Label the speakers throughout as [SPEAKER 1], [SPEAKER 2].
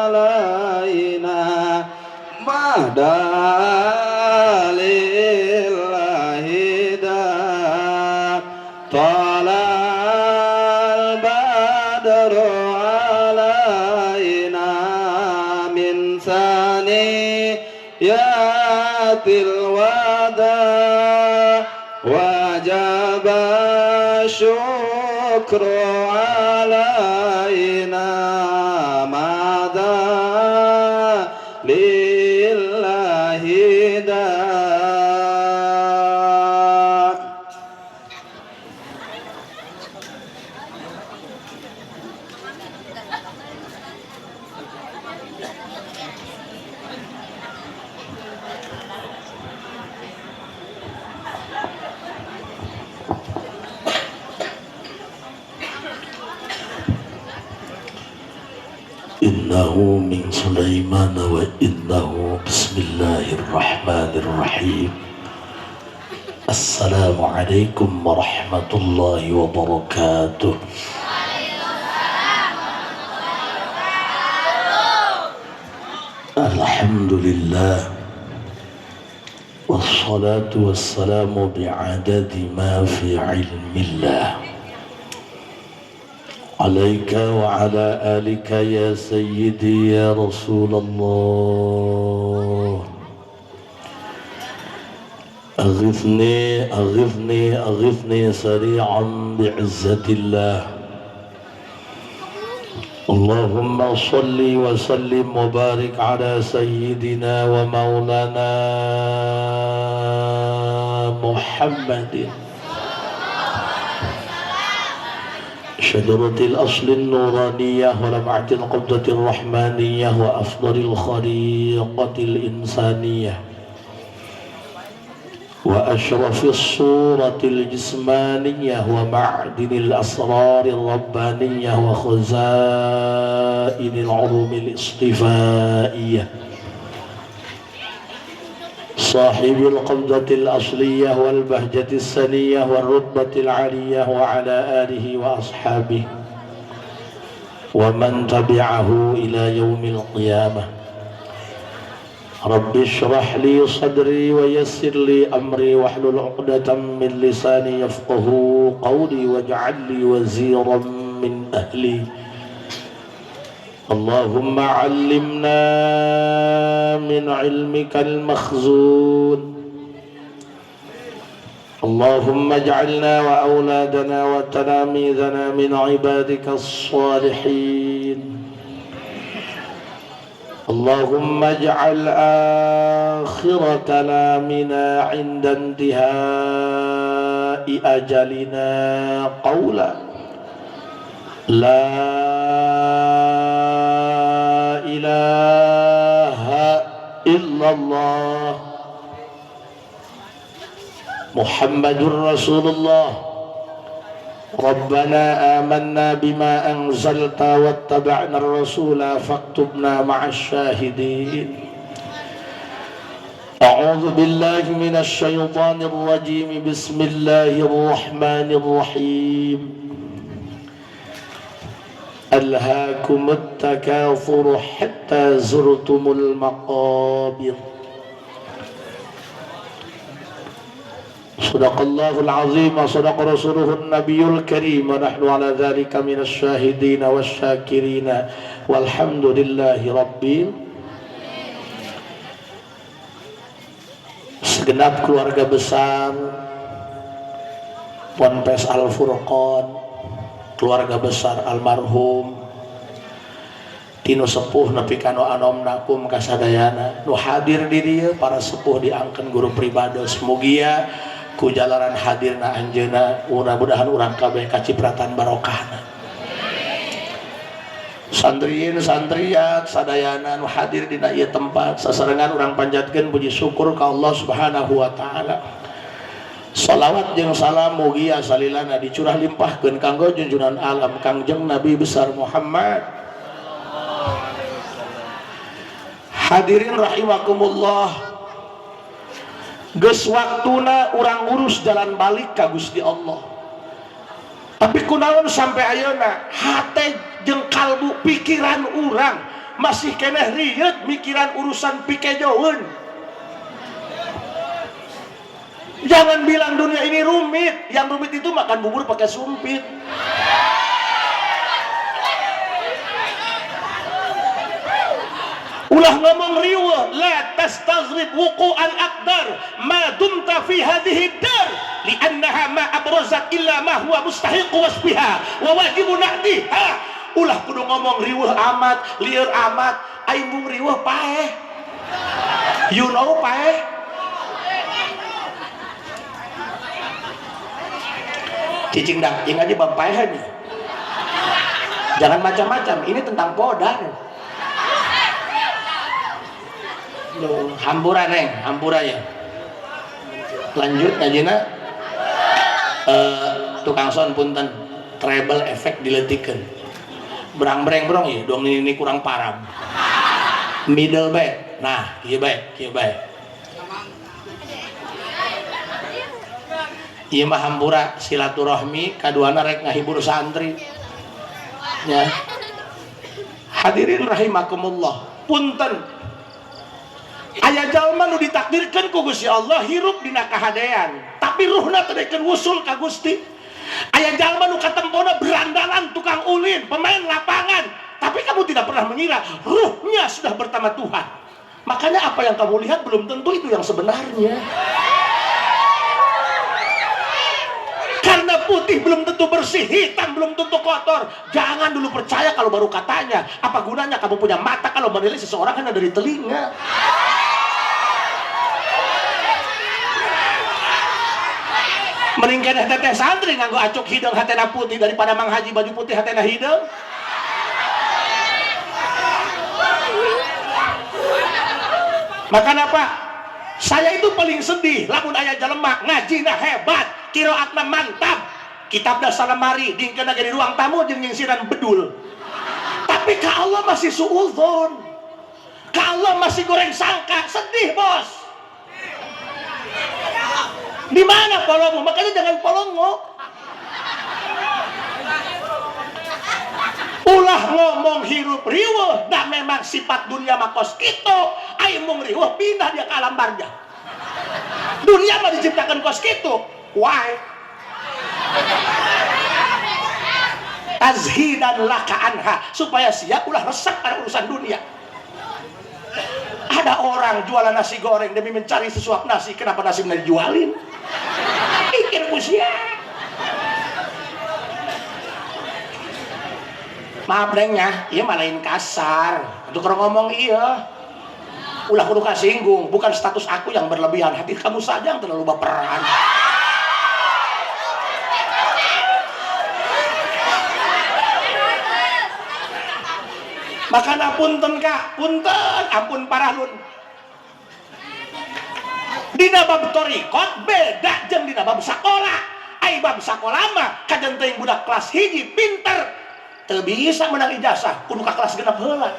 [SPEAKER 1] alaina ma da'a lillahi da talal badru alaina min saniyatil wada wajib syukru alaina ma da'a lillahi da.
[SPEAKER 2] إنه من سليمان وإنه بسم الله الرحمن الرحيم. السلام عليكم ورحمة الله وبركاته. الحمد لله والصلاة والسلام بعدد ما في علم الله عليك وعلى آلك يا سيدي يا رسول الله. أغثني أغثني أغثني سريعا بعزة الله. اللهم صل وسلم وبارك على سيدنا ومولانا محمد شجرة الأصل النورانية ولمعة القبضة الرحمانية وأفضل الخليقة الإنسانية وأشرف الصورة الجسمانية ومعدن الأسرار الربانية وخزائن العلوم الاصطفائية صاحب القبضة الأصلية والبهجة السنية والرتبة العالية وعلى آله وأصحابه ومن تبعه إلى يوم القيامة. رب اشرح لي صدري ويسر لي أمري واحلل عقدة من لساني يفقه قولي واجعل لي وزيرا من أهلي. اللهم علمنا من علمك المخزون. اللهم اجعلنا وأولادنا وتلاميذنا من عبادك الصالحين. اللهم اجعل آخر كلامنا عند انتهاء أجلنا قولا لا إله إلا الله محمد رسول الله. ربنا آمنا بما أنزلت واتبعنا الرسول فاكتبنا مع الشاهدين. أعوذ بالله من الشيطان الرجيم. بسم الله الرحمن الرحيم. ألهاكم التكاثر حتى زرتم المقابر. صدق الله العظيم وصدق رسوله النبي الكريم ونحن على ذلك من الشاهدين والشاكرين والحمد لله رب. Segenap keluarga besar Ponpes Al Furqon, keluarga besar almarhum, ti nu sepuh nepi ka nu anomna kum kasadayana nu hadir di dieu, para sepuh diangkeun guru pribados, mugia ku jalaran hadirna anjeunna mudah-mudahan urang kabeh kacipratan barokahna. Santriin santriat sadayana nu hadir dina ieu tempat, sasarengan urang panjatkeun puji syukur ka Allah Subhanahu wa taala. Salawat jeung salam mugia salilana dicurah limpahkeun kanggo junjunan alam Kangjeng Nabi besar Muhammad. Hadirin rahimakumullah, geus waktuna urang urus jalan balik ka Gusti Allah. Tapi kunaon sampai ayeuna hate jeung Kalbu pikiran urang masih keneh rieut mikiran urusan pikejoeun. Jangan bilang dunia ini rumit. Yang rumit itu makan bubur pakai sumpit. Ulah ngomong riweuh, la tastaghrib wuqu'al aqdar ma dumta fi hadhihi dar li'annaha ma abrazat illa ma huwa mustahiqu wasbiha wa wajibu na'diha. Ulah kudu ngomong riweuh amat, lieur amat, aing mung riweuh paeh. You know paeh. Cicing dah, jeung aja bab paehan. Jangan macam-macam, ini tentang podar. Loh, hampura neng, hampura ya. Lanjut ngajina, tukang son punten, treble efek diletikeun. Berang-bereng brong ya, dong ini kurang parah. Middle back, nah, kieu bae, kieu bae. Ieu mah hampura silaturahmi kaduana rek ngahibur santri. Ya. Hadirin rahimakumullah, punten. Aya jalma nu ditakdirkeun ku Gusti Allah hirup dina kahadean, tapi ruhna teu dekeun wusul ka Gusti. Aya jalma nu katempona berandalan tukang ulin, pemain lapangan, tapi kamu tidak pernah mengira ruhnya sudah bertama Tuhan. Makanya apa yang kamu lihat belum tentu itu yang sebenarnya. Karena putih belum tentu bersih, hitam belum tentu kotor. Jangan dulu percaya kalau baru katanya. Apa gunanya kamu punya mata kalau menilai seseorang hanya dari telinga? Mending keneh teteh santri nganggo acuk hideung hatena putih daripada Mang Haji baju putih hatena hideung. Maka apa? Saya itu paling sedih lamun aya jelema ngajina hebat, qiraatna mantap, kitabna salamari dingkeun ge di ruang tamu jeung nyingsiran bedul. Tapi ka Allah masih suudzon. Ka Allah masih goreng sangka, sedih bos. Di mana polongmu? Makanya jangan polongo. Ulah ngomong hirup riweuh, dah memang sifat dunia makos kitu. Ai mung riweuh pindah dia ke alam barzah. Dunia mah diciptakan kos kitu. Why? Tazhidan laka anha, supaya siap ulah resep pada urusan dunia. Ada orang jualan nasi goreng demi mencari sesuap nasi, kenapa nasi dijualin? Pikir usia. Maaf nengnya, iya malain kasar. Itu kalau ngomong iya, ulah kudu kasinggung. Bukan status aku yang berlebihan, hati kamu saja yang terlalu baperan. Makana punten kak, punten, ampun paralun. Dina bab torikot beda jeung dina bab sakola. Ai bab sakola mah kajen teuing budak kelas hiji pinter teu bisa menang ijazah kudu ka kelas genep heula.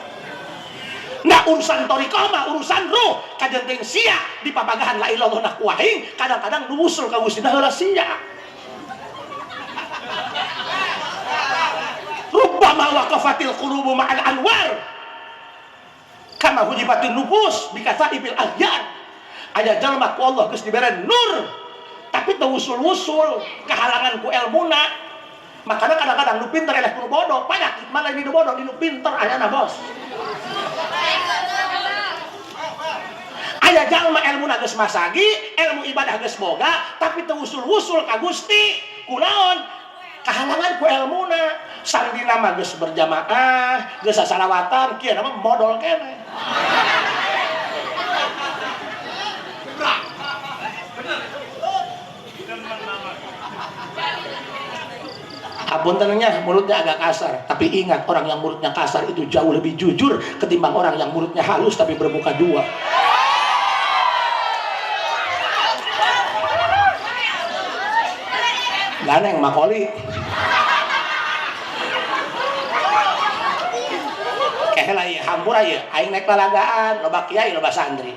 [SPEAKER 2] Nah urusan torikoh mah urusan ruh kajen teuing sia di papagahan la ilallah nah kuahing kadang-kadang nu wusul ka Gusti heula sia. Rubbama waqafatil qulubu ma'al anwar kama hujibatin nufus bikataibil aghyar. Aya jalma ku Allah geus dibere nur tapi teu wusul-wusul kahalangan ku elmuna. Makanya kadang-kadang nu pinter eleh ku nu bodoh, panyakit mana ini nu bodoh, nu pinter ayana bos. Aya jalma elmuna geus masagi, ilmu ibadah geus boga, tapi teu wusul-wusul ka Gusti. Kunaon? Kahalangan ku elmuna. Sandina mah geus berjamaah, geus sasalawatan, kieu mah modol keneh. Apuntennya mulutnya agak kasar, tapi ingat orang yang mulutnya kasar itu jauh lebih jujur ketimbang orang yang mulutnya halus tapi bermuka dua. Ganeng makoli. Kehela ieu hampura ieu, aing naik lalagaan, loba kiai loba santri.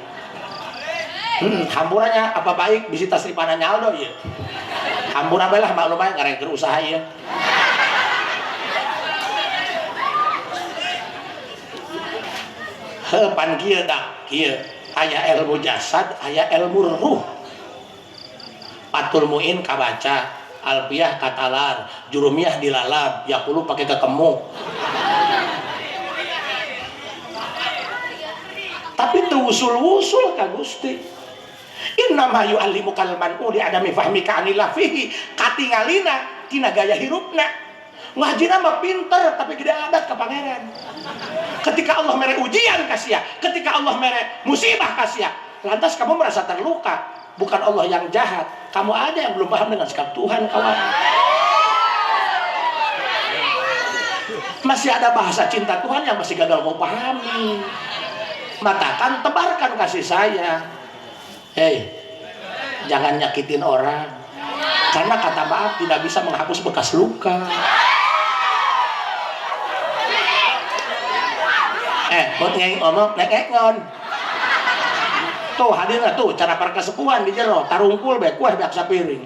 [SPEAKER 2] Hampuranya apa baik bisi tasrifana nyaldo ieu. Hampura bae lah maklum ae ngareng keur usaha ieu. Heuh pan kieu dah, kieu aya ilmu jasad, aya ilmu ruh. Fathul Muin kabaca, Alfiah katalar, Jurumiyah dilalap, Yaqulu pakai kekemu. Tapi teu wusul-wusul ka Gusti. Innama yu'allimukal man'u li adami fahmika anillah fihi, katingalina tina gaya hirupna. Ngajina mah pinter tapi gede adat ka pangeran. Ketika Allah mere ujian ka sia, ketika Allah mere musibah ka sia, lantas kamu merasa terluka. Bukan Allah yang jahat, kamu aja yang belum paham dengan sikap Tuhan kawan. Masih ada bahasa cinta Tuhan yang masih gagal kau pahami. Matakan tebarkan kasih sayang. Hei, jangan nyakitin orang. Karena kata maaf tidak bisa menghapus bekas luka. Buat ngeng omong, nek ngon. Tuh hadirnya tuh cara para kesepuhan di jero, tarungkul be kueh beak sapiring.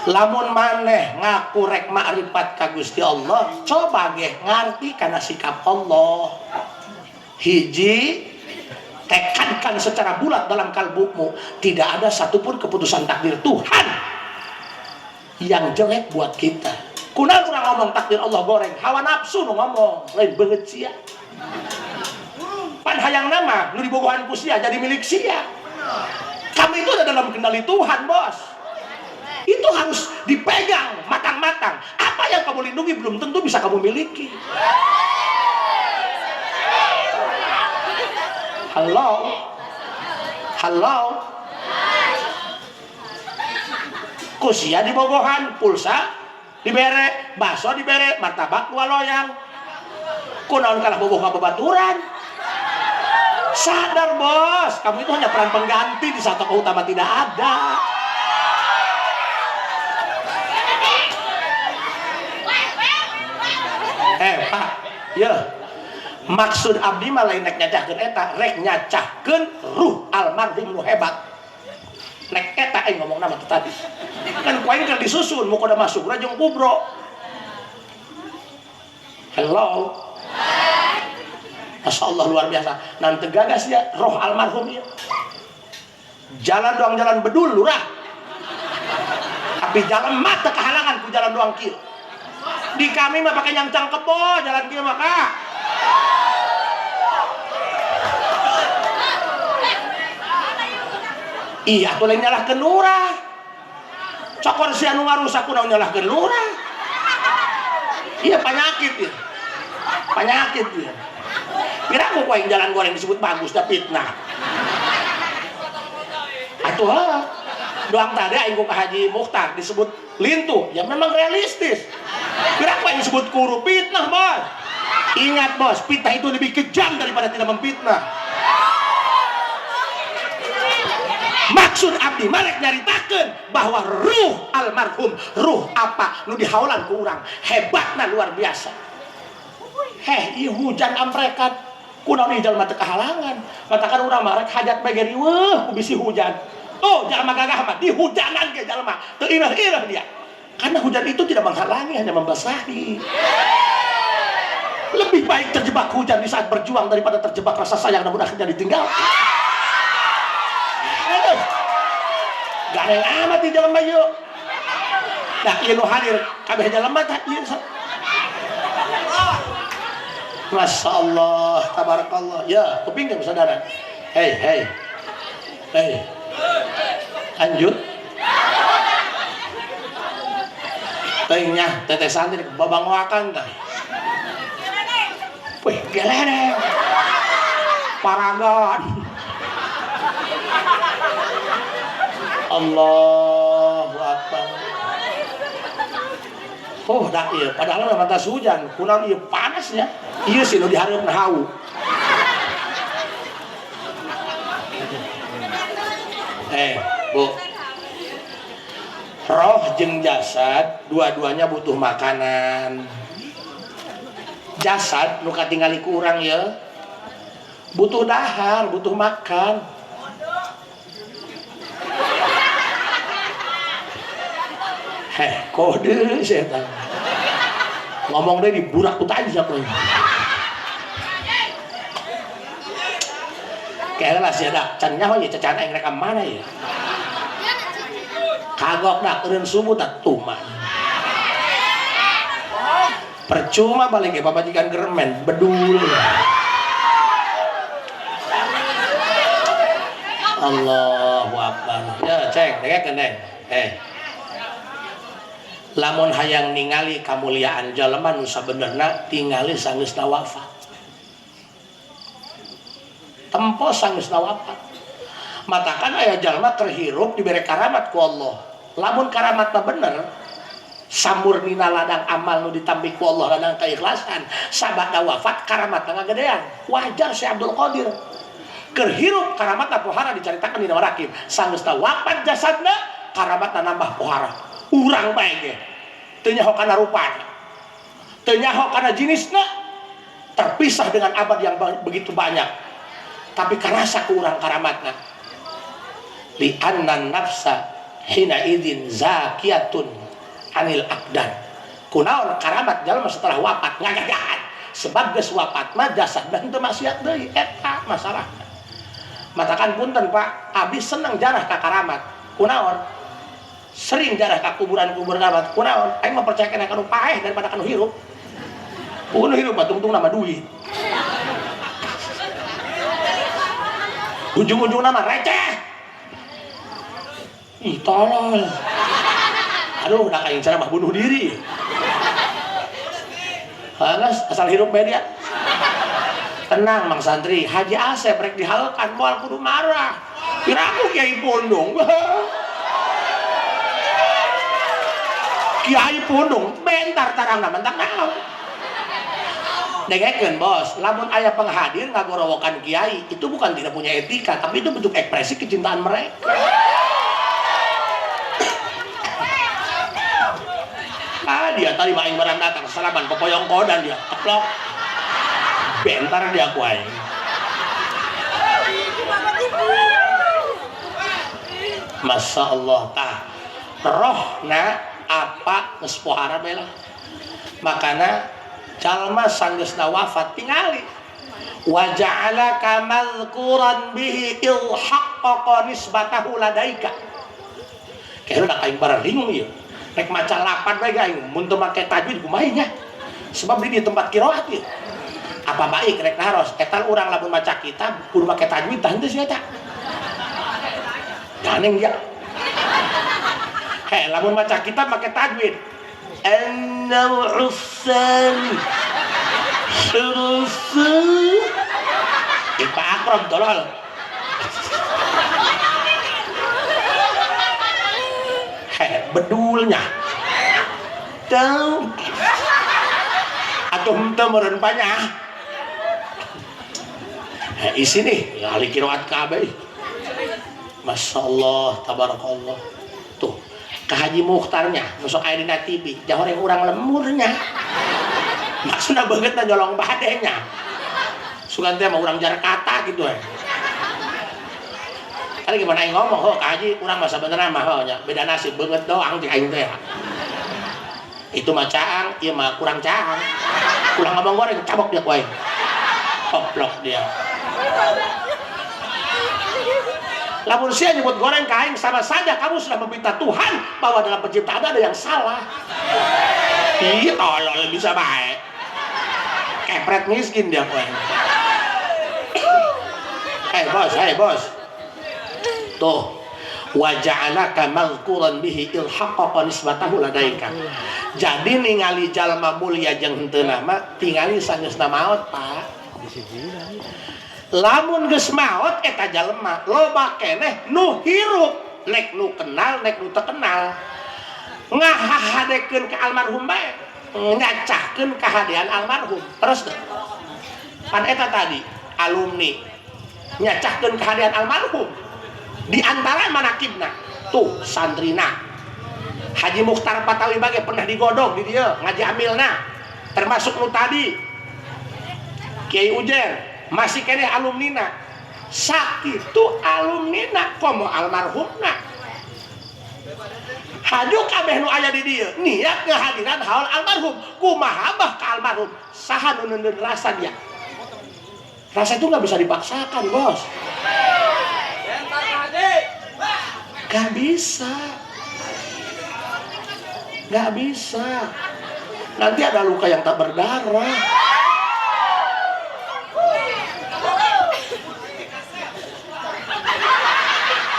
[SPEAKER 2] Lamun maneh ngaku rek makrifat ka Gusti Allah, coba geh ngarti kana sikap Allah. Hiji, tekankan secara bulat dalam kalbumu, tidak ada satupun keputusan takdir Tuhan yang jelek buat kita. Kunaon urang ngomong takdir Allah goreng, hawa nafsu nu ngomong, lain beungeut sia. Pan hayang nama nu dibogohan ku sia jadi milik sia. Kami itu ada dalam kendali Tuhan, bos. Itu harus dipegang matang-matang. Apa yang kamu lindungi belum tentu bisa kamu miliki. Halo, halo. Kusia dibogohan, pulsa dibere, bakso dibere, martabak dua loyang. Kunaon kalah boboh ka babaturan. Sadar bos, kamu itu hanya peran pengganti di saat tokoh utama tidak ada. Pak, ya. Maksud abdi mah lain rek nyacahkeun eta, rek nyacahkeun ruh almarhum nu hebat. Nek eta aing ngomong nama tadi. Kan ku aing keur disusun mukoda masuk jeung kubro. Hello. Masya Allah luar biasa. Nanti gagas ya roh almarhum ya. Jalan doang jalan bedul lurah. Tapi jalan mata kehalangan ku jalan doang kieu. Di kami mah pakai nyangcang kebo jalan kieu mah kak. Iya tuh lain nyalahkeun lurah. Cokor sia nu ngarusak kunaon nyalahkeun lurah. Iya penyakit ya. Penyakit ya. Piraku ku aing jalan goreng disebut bagus dah fitnah. Atuh ha. Doang tadi aing ku ka Haji Mukhtar disebut lintuh, ya memang realistis. Piraku aing disebut kuru fitnah, bos. Ingat bos, fitnah itu lebih kejam daripada tidak memfitnah. Maksud abdi malek nyaritakeun bahwa ruh almarhum, ruh apa nu dihaulan ku urang, hebatna luar biasa. Heh, ieu hujan amprekan, kunaon ieu jalma teu kahalangan. Matakan urang mah rek hajat bae ge riweuh ku bisi hujan. Tuh jalma gagah mah dihujanan ge jalma, teu ireuh-ireuh dia. Karena hujan itu tidak menghalangi, hanya membasahi. Lebih baik terjebak hujan di saat berjuang daripada terjebak rasa sayang namun akhirnya ditinggalkan. Gareng amat di jalan bayu. Nah, ieu nu hadir kabeh jelema tah ieu. Masya Allah, tabarakallah. Ya, kuping geus sadara. Hei, hei. Hei. Lanjut. Teuing nya tetesan teh babangoakan tah. Wih, gelereng. Paragon. Allahu Akbar. Oh, dah ieu padahal mah mata hujan, kunaon ieu panasnya. Ieu sih nu dihareup hau. Bu. Roh jeung jasad dua-duanya butuh makanan. Jasad nu katingali ku urang ye butuh dahar, butuh makan. Heh, kode setan. Ngomong deh di burak ku tadi siapa ini. Kayaknya lah sih ada can nyaho ya cacana yang mereka mana ya. Kagok dah eureun subuh tak tuman. Percuma balik ke pamajikan geremen bedul. Allahu Akbar. Ya ceng, dengekeun neng. Lamun hayang ningali kamuliaan jalma nu sabenerna tingali sanggeusna wafat. Tempo sanggeusna wafat. Matakan aya jalma keur hirup dibere karamat ku Allah. Lamun karamatna bener, samurnina ladang amal nu ditampi ku Allah ladang keikhlasan, sabada wafat karamatna ngagedean. Wajar si Abdul Qadir. Keur hirup karamatna pohara dicaritakeun dina Marakib. Sanggeusna wafat jasadna karamatna nambah pohara. Urang bae ge teu nyaho kana rupana, teu nyaho kana jenisna, terpisah dengan abad yang begitu banyak, tapi karasa ku urang karamatna. Li anna nafsa hina idzin zakiyatun anil aqdan. Kunaon karamat jalma setelah wafat ngagagahan, sebab geus wafat mah jasadna henteu maksiat deui, eta masalahna. Matakan punten Pak, abdi seneng jarah ka karamat. Kunaon? Sering jarah ka kuburan-kuburan karamat. Kunaon? Aing mah percaya kana kanu paeh daripada kanu hirup. Kudu hirup mah tungtung nama duit. Ujung-ujungna mah receh. Ih tolol. Aduh, udah kayak cara mah bunuh diri. Halas asal hirup bae dia. Tenang Mang Santri, Haji Asep rek dihalkan moal kudu marah. Piraku Kiai Pundung. Kiai Pundung bentar tarangna mentak naon. Dengekeun bos, lamun aya penghadir ngagorowokan kiai, itu bukan tidak punya etika, tapi itu bentuk ekspresi kecintaan mereka. Ah dia tadi main barang datang salaman popoyong kodan dia keplok. Bentar dia ku aing. Masya Allah tah rohna apa geus pohara bae lah. Makana jalma sanggeusna wafat tingali wa ja'alaka mazkuran bihi ilhaqqaqa nisbatahu ladaika. Kira da aing barang ieu. Rek maca lapan bae aing mun teu make tajwid kumaha nya. Sebab di tempat qiraat ieu. Apa baik rek naros eta urang lamun maca kitab kudu make tajwid tah henteu sia eta. Ganeng dia. Heh lamun maca kitab make tajwid. An-naw'us-sani hurufu Ipa akrob tolol. Heh bedulnya. Tau. Atuh henteu meureun panyah. Heh isi nih ahli qiraat kabeh. Masya Allah tabarakallah. Tuh ka Haji Mukhtarnya nu sok aya dina TV jahoreng urang lemurnya. Maksudna beungeutna nyolong badenya. Sugan teh mah urang Jakarta gitu we. Tadi gimana aing ngomong ho ka Haji urang mah sabenerna mah ho nya beda nasib beungeut doang jeung aing teh. Itu mah caang, ieu mah kurang caang. Kurang ngomong goreng cabok dia ku aing. Koplok dia. Lamun sia nyebut goreng ka aing sama saja kamu sudah meminta Tuhan bahwa dalam penciptaan ada yang salah. Ih, tolol bisa bae. Kepret miskin dia ku aing. Bos, hey bos. Tuh, wa ja'alaka mazkuran bihi ilhaqqaqa nisbatahu ladaika. Jadi ningali jalma mulia jeung henteu nama tingali sanggeusna maot, Pak. Lamun geus maot eta jalma loba keneh nu hirup, nek nu kenal nek nu teu kenal. Ngahahadekeun ka almarhum bae, ngacahkeun kahadean almarhum. Terus pan eta tadi alumni nyacahkeun kahadean almarhum. Di antara manakibna tuh santrina Haji Mukhtar Patawi bage pernah digodog di dieu ngaji amilna, termasuk nu tadi Kiai Ujer masih keneh alumnina. Sakitu alumnina komo almarhumna. Haju kabeh nu aya di dieu niat ngahadiran haul almarhum kumaha bah ka almarhum saha nu neundeun rasa dia. Rasa itu nggak bisa dipaksakan, bos. Gak bisa. Gak bisa. Nanti ada luka yang tak berdarah.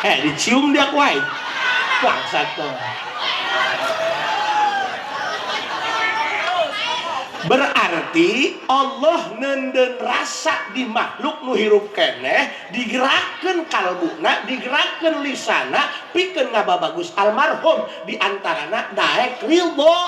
[SPEAKER 2] Dicium dia kuai. Bangsat tuh. Berarti Allah nenden rasa di makhluk nu hirup keneh, digerakkeun kalbuna, digerakkeun lisana, pikeun ngababagus almarhum di antarana daek ridho,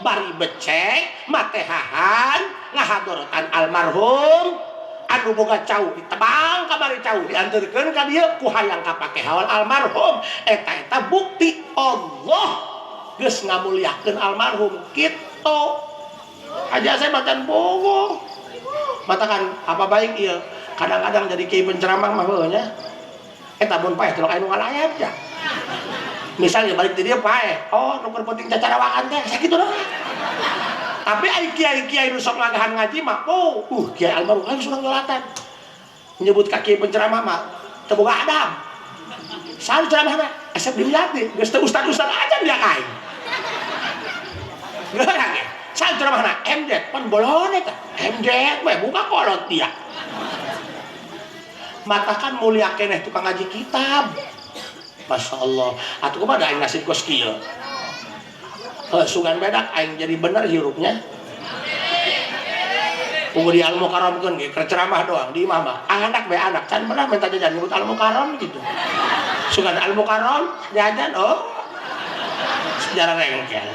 [SPEAKER 2] bari becek, matehahan, ngahadorotan almarhum, anu boga cau ditebang kamari cau dianterkeun ka dieu ku hayang kapake haul almarhum. Eta-eta bukti Allah geus ngamuliakeun almarhum kitu. Aja saya macan bogo. Matakan apa baik ieu. Kadang-kadang jadi kiai penceramah mah heuh nya. Eta mun paeh teh anu ngalayat ya. Misalnya balik di dieu paeh, oh nu keur penting cacarawakan teh sakitu doang. Tapi ai kiai-kiai nu sok lagahan ngaji mah, oh, kiai almarhum kan surang nyolatan. Nyebut ka kiai penceramah mah teu boga adab. Saha ceramahna? Asep dilihat geus teu ustad-ustad aja dia ka aing. Geurang ge. Saha ceramahna? MZ pan bolon eta. MZ we buka kolot dia. Matakan mulia keneh tukang ngaji kitab. Masya Allah. Atuh kumaha aing nasib kos kieu. Heuh sugan bedak aing jadi bener hirupnya. Tunggu di Al-Mukarramkeun ge keur ceramah doang di imah mah. Anak we anak can pernah minta jajan nyebut Al-Mukarram gitu. Sugan Al-Mukarram jajan oh. Sejarah rengkel.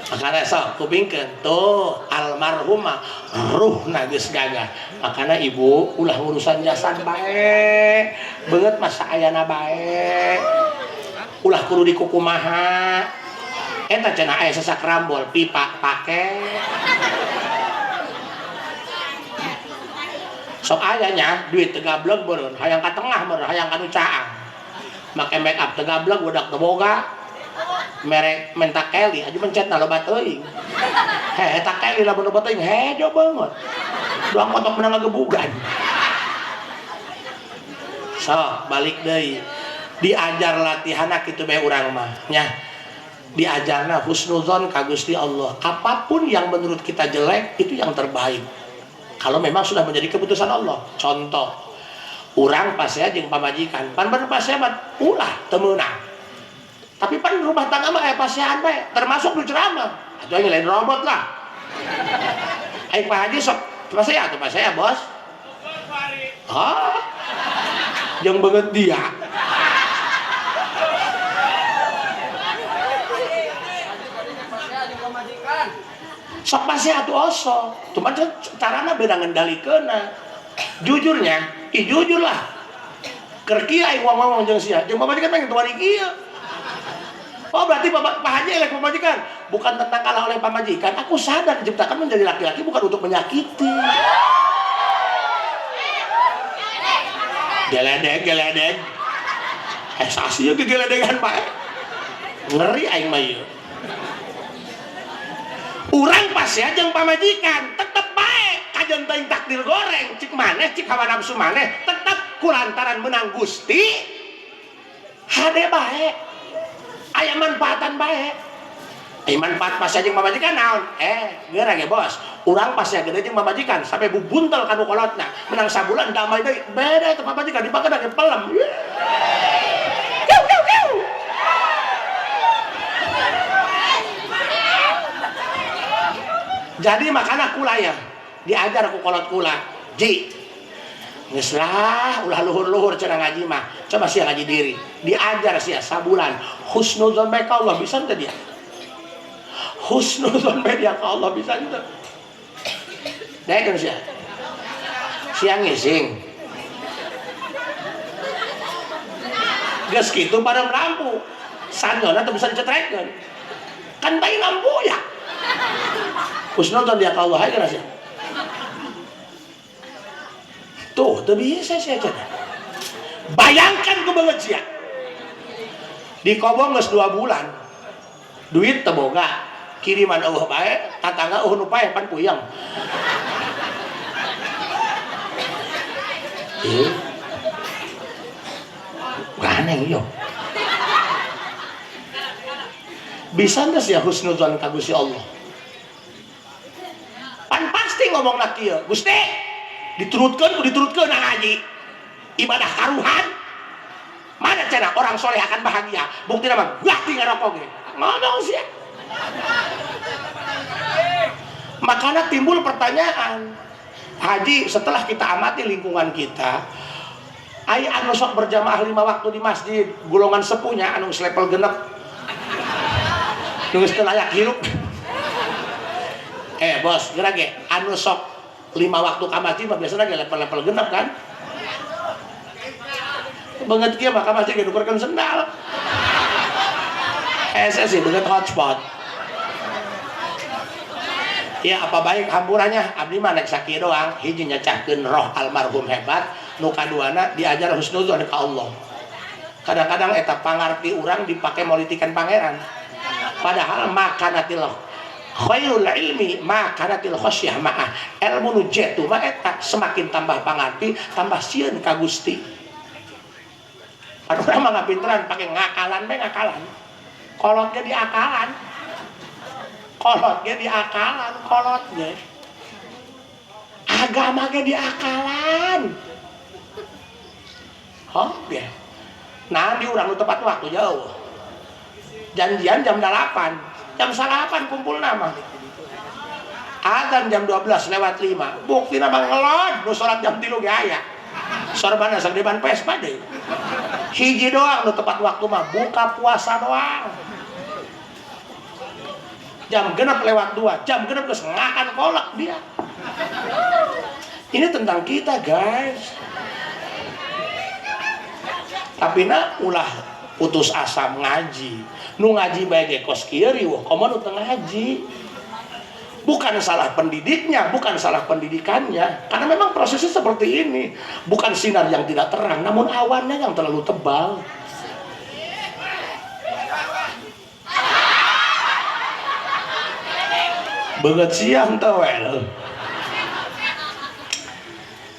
[SPEAKER 2] Makanya sok kupingkeun tuh almarhumah ruhna geus gagah. Makana ibu ulah urusan jasad bae, beungeut masa ayana bae. Ulah kudu dikukumaha. Eta cenah aya sasak rambol pipa pake. Sok aya nya duit teu gablek beureun, hayang ka tengah beureun, hayang ka nu caang. Make make up teu gablek budak teu boga. Merek menta Kelly aja mencet na loba teuing. Heh eta Kelly lamun loba teuing hejo banget. Doang kotok menang ngagebugan. Sok balik deui. Diajar latihanna kitu bae urang mah nya. Diajarna husnuzon ka Gusti Allah. Apapun yang menurut kita jelek itu yang terbaik. Kalau memang sudah menjadi keputusan Allah. Contoh, urang pasea jeung pamajikan. Pan bener pasea mah ulah teu meunang. Tapi pan rumah tangga mah aya pasean bae, termasuk nu ceramah. Atuh aing lain robot lah. Aing Pak Haji sok pasea atuh pasea, Bos. Hah? Jeung beungeut dia. Sok pasea atuh osok. Cuman carana beda ngendalikeunna. Jujurnya, ih jujur lah. Keur kieu aing ngomong jeung sia, jeung pamajikan mah teu kieu. Oh berarti Pak Haji elek pamajikan. Bukan tentang kalah oleh pamajikan. Aku sadar diciptakan menjadi laki-laki bukan untuk menyakiti. Geledek, geledek. Sasi ge geledegan bae. Ngeri aing mah ieu. Urang pasea jeung pamajikan tetep bae kajen teuing takdir goreng cik maneh cik hawa nafsu maneh tetep kulantaran menang Gusti hade bae. Aya manfaatan bae. Aya manfaat pasea jeung pamajikan naon? Geura ge bos. Urang pasea gede jeung pamajikan sampai bubuntel ka nu kolotna. Menang sabulan damai deui. Beda eta pamajikan dipake ge pelem. Kiu kiu kiu. Jadi makana kula ya diajar ku kolot kula. Ji. Geus lah ulah luhur-luhur cenah ngaji mah. Coba sia ngaji diri. Diajar sia sabulan husnuzon bae ka Allah bisa teu dia? Husnuzon bae dia ka Allah bisa teu? Daekeun sia. Sia ngising. Geus kitu padam lampu. Sanyona teu bisa dicetrekeun. Kan bae lampu ya. Husnuzon dia ka Allah hae sia. Tuh, teu bisa sia cenah. Bayangkan ku beungeut sia. Di kobong geus 2 bulan. Duit teu boga, kiriman eueuh bae, tatangga eueuh nu paeh pan puyeng. Ganeng yo. Bisa geus ya husnuzon ka Gusti Allah. Pan pasti ngomongna kieu, Gusti, diturutkeun ku diturutkeun haji. Ibadah karuhan. Mana cenah orang soleh akan bahagia? Buktina mah gati ngarokok ge. Ngomong sia. Makanya timbul pertanyaan. Haji, setelah kita amati lingkungan kita, ai anu sok berjamaah 5 waktu di masjid, golongan sepuhnya anu level genep. Nu geus teu layak hirup. Bos, geura ge anu sok 5 waktu ka masjid mah biasana ge level-level genep kan? Banget kieu mah ka masjid ge nukerkeun sendal. Hese sih beungeut hotspot. Ya apa baik hampurannya abdi mah nek sakieu doang, hiji nyecahkeun roh almarhum hebat, nu kaduana diajar husnuzon ka Allah. Kadang-kadang eta pangarti urang dipake politikan pangeran. Padahal makanatil khairul ilmi makanatil khasyah ma'ah. Ilmu nu jetu mah eta semakin tambah pangarti tambah sieun ka Gusti. Urang mah ngapinteran pake ngakalan bae ngakalan. Kolotnya diakalan. Kolotnya diakalan, kolotnya. Agama ge diakalan. Oke. Nah, di urang nu tepat waktu jauh. Janjian jam 8, jam 8 kumpul nama. Adzan jam 12:05. Buktina mah ngelod nu salat jam 3 ge aya. Sorbana sagede ban Vespa deui. Hiji doang nu tepat waktu mah buka puasa doang. Jam 6:02, jam 6 geus ngakan kolak dia. Ini tentang kita, guys. Tapi na ulah putus asa ngaji. Nu ngaji bae ge kos kieu riweuh, komo nu teu ngaji. Bukan salah pendidiknya, bukan salah pendidikannya. Karena memang prosesnya seperti ini. Bukan sinar yang tidak terang, namun awannya yang terlalu tebal. Banget siang tau wel.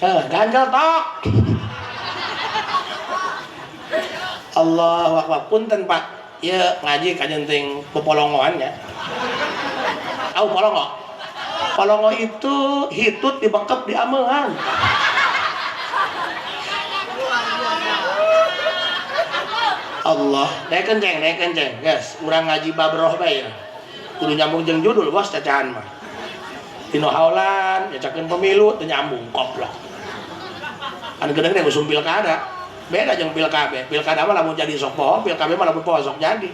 [SPEAKER 2] Ganjel tok. Allahu Akbar. Punten Pak, ieu ngaji kajenting popolongoan ya. Tahu polongo? Polongo itu hitut dibekep di amean. Allah, naik kenceng, guys. Urang ngaji babroh bae ya. Kudu nyambung jeung judul bos cacahan mah. Tino haulan, nyacakeun pemilu teu nyambung koplok. Kan geudeung teh usum pilkada. Beda jeung pilkada. Pilkada mah lamun jadi sok poho, pilkada mah lamun poho sok jadi.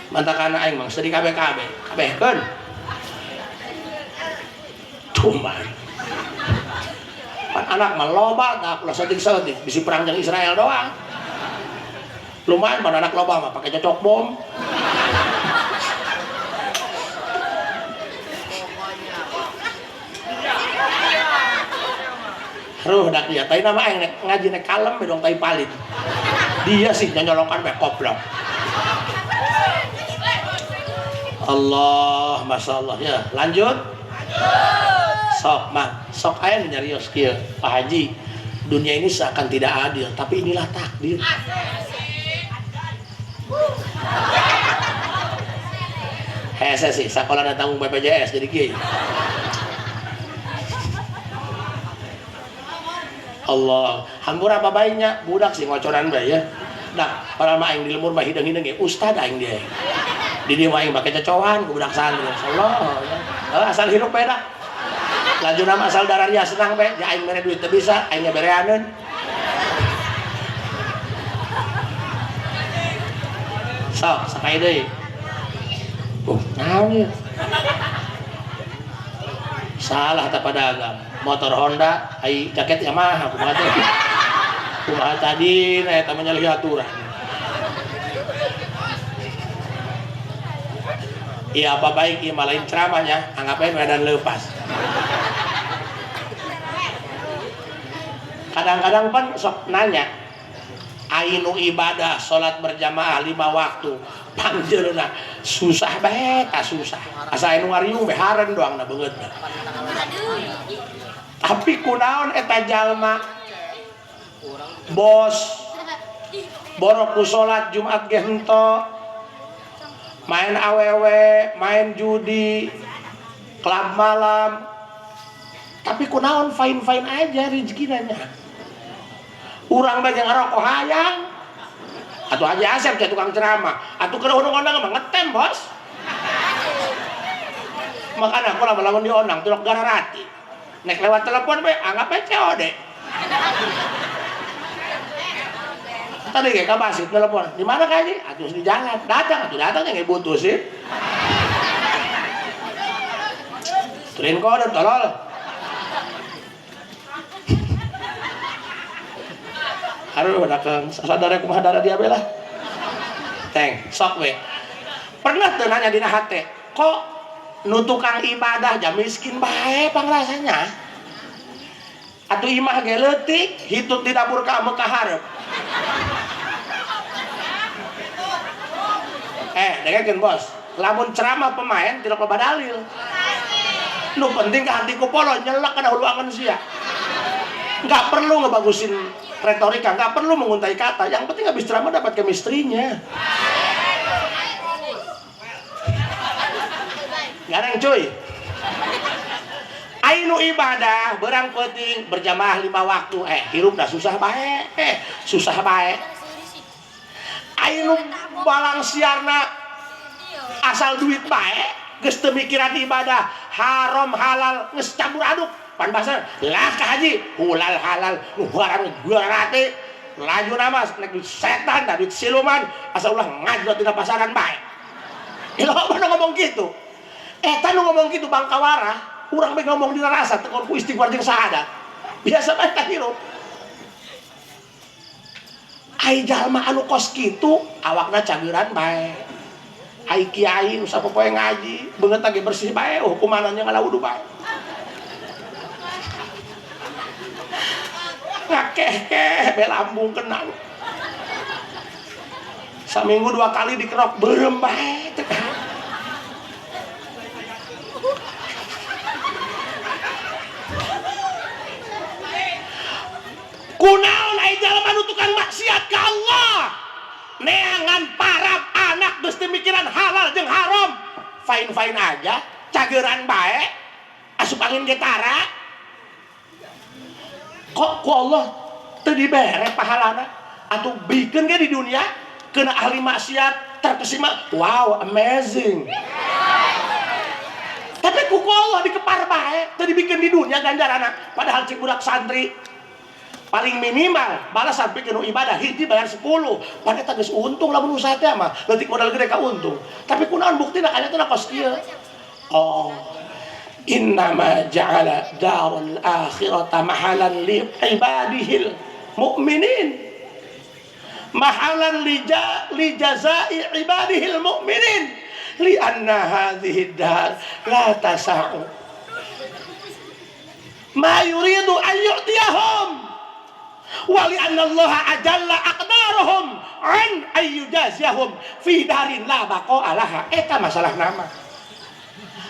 [SPEAKER 2] Mantakana aing mah sedih kabeh-kabeh. Kabehkeun. Tumbar. Pan anak mah loba tah ulah saeutik-saeutik bisi perang jeung Israel doang. Lumayan pan anak loba mah pakai cocok bom. Ruh dak dia tai nama aing nek ngaji nek kalem we dong tai palit. Dia sih nyonyolokan we koplok. Allah, masyaallah ya. Lanjut. Sok mah, sok aya nu nyarios kieu, Pak Haji. Dunia ini seakan tidak adil, tapi inilah takdir. Hese sih, sakola tanggung BPJS jadi kieu. Allah, hampura apa baiknya budak sih ngocoran bae ya. Nah, padahal mah aing di lemur mah hideung-hideung ge ustad aing dia. Di dieu mah aing make cocoan ku budak santri. Insyaallah ya. Asal hirup bae dah. Lajuna mah asal dararia senang bae, ja aing mere duit teu bisa, aing bereaneun. Sok, sakai deui. Naon ieu? Salah tah padagang. Motor Honda, ai jaket Yamaha kumaha teh? Kumaha tadi na eta mah nyalih aturan. Iya apa baik ieu mah lain ceramahnya, anggap aja medan leupas. Kadang-kadang pan sok nanya, Ainu ibadah salat berjamaah 5 waktu pangjeuna susah bae ta susah asa anu ngariung bae haren doang na beungeutna. Tapi kunaon eta jalma bos borok ku salat Jumat ge henteu main awewe main judi klub malam tapi kunaon fine-fine aja rezekina nya. Urang bae jeung ngarokok hayang atuh Haji Asep teh tukang ceramah atuh keur ondang-ondang mah ngetem bos. Makana aku lamun-lamun diondang tulok gararati nek lewat telepon bae anggap bae COD. Tadi ge ka basit telepon di mana ka Haji atuh di jalan datang atuh datang ge butuh sih trin kode tolol. Aduh, dakeng sadar kumaha darah dia lah. Teng, sok we. Pernah teu nanya dina hate, kok nu tukang ibadah jam miskin bae pangrasanya? Atuh imah ge leutik, hitut di dapur ka ka hareup. Dengekeun bos. Lamun ceramah pemain tidak loba dalil. Nu penting ka hati ku polo nyelek kana hulu angen sia. Nggak perlu ngebagusin retorika, nggak perlu menguntai kata. Yang penting habis ceramah dapat chemistry-nya. Gareng cuy. Ainu ibadah berang penting berjamaah 5 waktu. Hirup dah susah bae. Susah bae. Ainu balang siarna asal duit bae, geus teu mikiran ibadah, haram halal geus campur aduk. Pan bahasa lah ka haji hulal halal nu haram garate laju namas nek duit setan da duit siluman asa ulah ngajot dina pasaran bae. Loba nu ngomong kitu. Eta nu ngomong kitu bangkawara, urang bae ngomong dina rasa teu ku istighfar jeung syahadat. Biasa bae tah hirup. Ai jalma anu kos kitu awakna cageuran bae. Ai kiai nu sapopoe ngaji beungeut ge bersih bae hukumanna ngalawudu bae. Ngakeh-keh belambung kena. Saminggu 2 kali dikerok beureum bae teh. Kunaon ai jalma nu tukang maksiat ka Allah? Neangan parab anak geus teu mikiran halal jeung haram. Fine-fine aja, cageuran bae, asup angin ge tara. Kok ku Allah teu dibere pahalana atuh bikeun ge di dunia kena ahli maksiat terkesima wow amazing. Tapi ku Allah dikepar bae teu dibikeun di dunia ganjaranna padahal cik budak santri paling minimal balasan pikeun ibadah hiji bayar 10 padahal eta geus untung lamun usaha teh mah leutik modal gede ka untung tapi kunaon buktina kanyatuna kos kieu. Oh, innama ja'ala daral akhirata mahalan li ibadihil mu'minin mahalan li jazai ibadihil mu'minin li anna hadhihi dar la tasa'u ma yuridu an yu'tiyahum wa li anna allaha ajalla aqdarahum an ayyujaziyahum fi darin la baqa alaha. Eta masalah nama.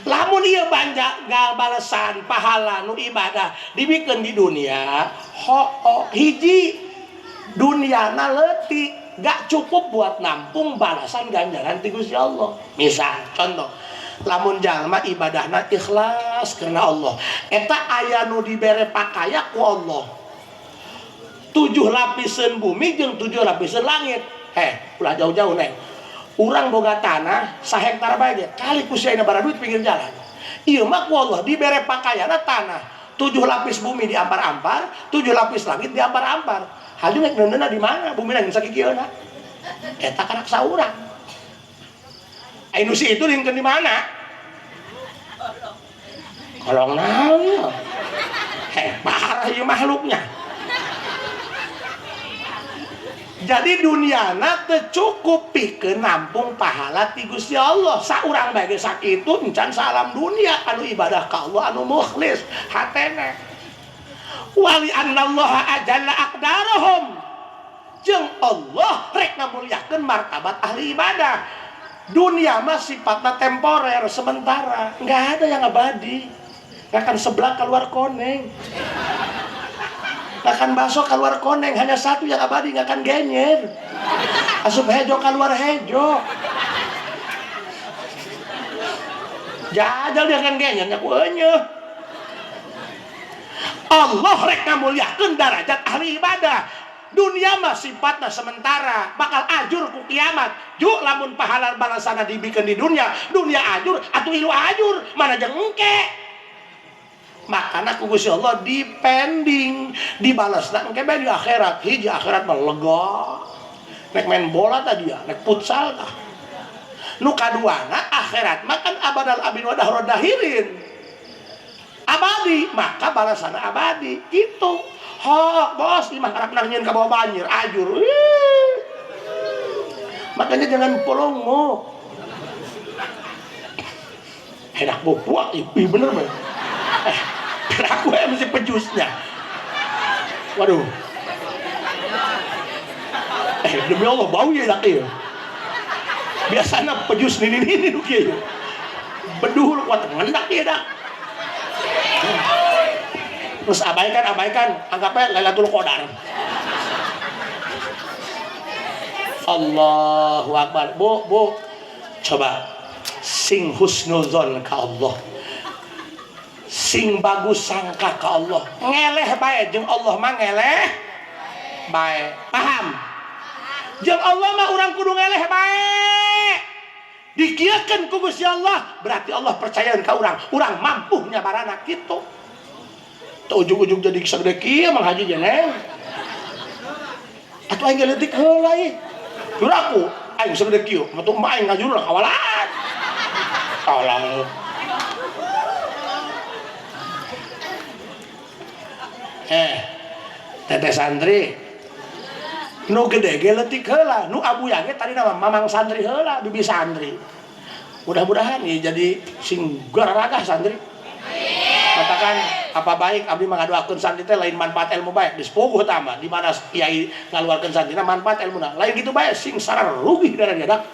[SPEAKER 2] Lamun ieu banja gal balesan pahala nu ibadah dibikeun di dunia ho hiji duniana leutik gak cukup buat nampung balasan ganjaran ti Gusti Allah. Misal contoh lamun jalma ibadahna ikhlas karena Allah eta aya nu dibere pakaya ku Allah 7 lapisan bumi jeung 7 lapisan langit. Ulah jauh-jauh neng. Urang boga tanah sahektar bae ge kali ku sia bara duit pinggir jalan. Ieu mah ku Allah dibere pakayana tanah 7 lapis bumi di ampar-ampar, 7 lapis langit di ampar-ampar. Haju nek neundeunna di mana? Bumi lain sakikieuna. Eta karak saurang. Ai nu si itu lingkeun di mana? Kolong naon? Parah ieu makhluknya. Jadi duniana teu cukup pikeun nampung pahala ti Gusti Allah. Saurang bae ge sakitu encan salam dunia anu ibadah ka Allah anu mukhlis hatena. Wali annallaha ajalla aqdarahum. Jeung Allah rek ngamuliakeun martabat ahli ibadah. Dunia mah sifatna temporer, sementara, nggak ada yang abadi. Ngakan sebelah keluar koneng, ngakan bakso keluar koneng, hanya satu yang abadi, ngakan genyer. Asup hejo keluar hejo. Jajal dia kan genyer, nyaku enyeuh. Allah rek ngamuliakeun darajat ahli ibadah. Dunia mah sifatna sementara, bakal ajur ku kiamat. Ju lamun pahala balasana dibikeun di dunia, dunia ajur atuh ilu ajur, mana jeung engke. Makana ku Gusti Allah dipending, dibalasna engke bae di akhirat. Hiji akhirat mah lega. Nek main bola tadi ya, nek futsal tah. Nu kaduana akhirat mah kan abadal abin wa dahrod dahirin. Abadi, maka balasana abadi. Gitu. Hok, bos, imah karap nyieun ka bawa banjir, ajur. Wih. Makanya jangan polongo. Enak buah, ih bener mah. Aku yang mesti pejusnya. Waduh. Demi Allah bau ya enak ya. Biasanya pejus nini-nini nu kieu. Beduh lu kuat ngendak ya dak. Terus abaikan, anggapnya Lailatul Qadar. Allahu Akbar. Bu, bu. Coba sing husnuzon ka Allah. Sing bagus sangka ka Allah. Ngeleh bae jeung Allah mah ngeleh bae. Paham? Jeung Allah mah urang kudu ngeleh bae. Dikieukeun ku Gusti Allah, berarti Allah percayaeun ka urang. Urang mampu nyabarana kitu. Teu ujug-ujug jadi sagede kieu Mang Haji jeung neng. Atuh aing leutik heula ieu. Juraku aing sagede kieu, mah tuh aing ngajurna kawalan. Tolong. Teteh santri nu gede ge leutik heula, nu abuya ge tadi nama mamang santri heula, bibi santri. Mudah-mudahan ieu jadi sing gararagah santri. Katakan apa baik abdi mangadoakeun santri teh lain manfaat ilmu baik dispuguh tama di mana kiai ngaluarkeun santrina manfaat ilmuna lain gitu bae sing sareng rugi darah dak.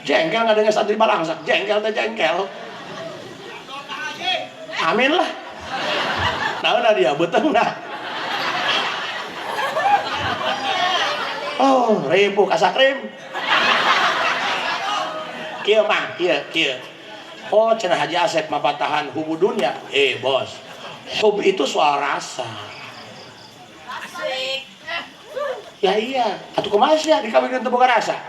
[SPEAKER 2] Jengkel ngadenge santri balangsak, jengkel teh jengkel. Amin lah. Naon dia beuteungna. Oh, ribu kasakrim. Kieu mah, kieu kieu. Oh, cenah Haji Asep mapatahan hubu dunya. Bos. Hub itu soal rasa.
[SPEAKER 3] Asik.
[SPEAKER 2] Ya iya, atuh kumaha sia dikawinkeun teu boga rasa.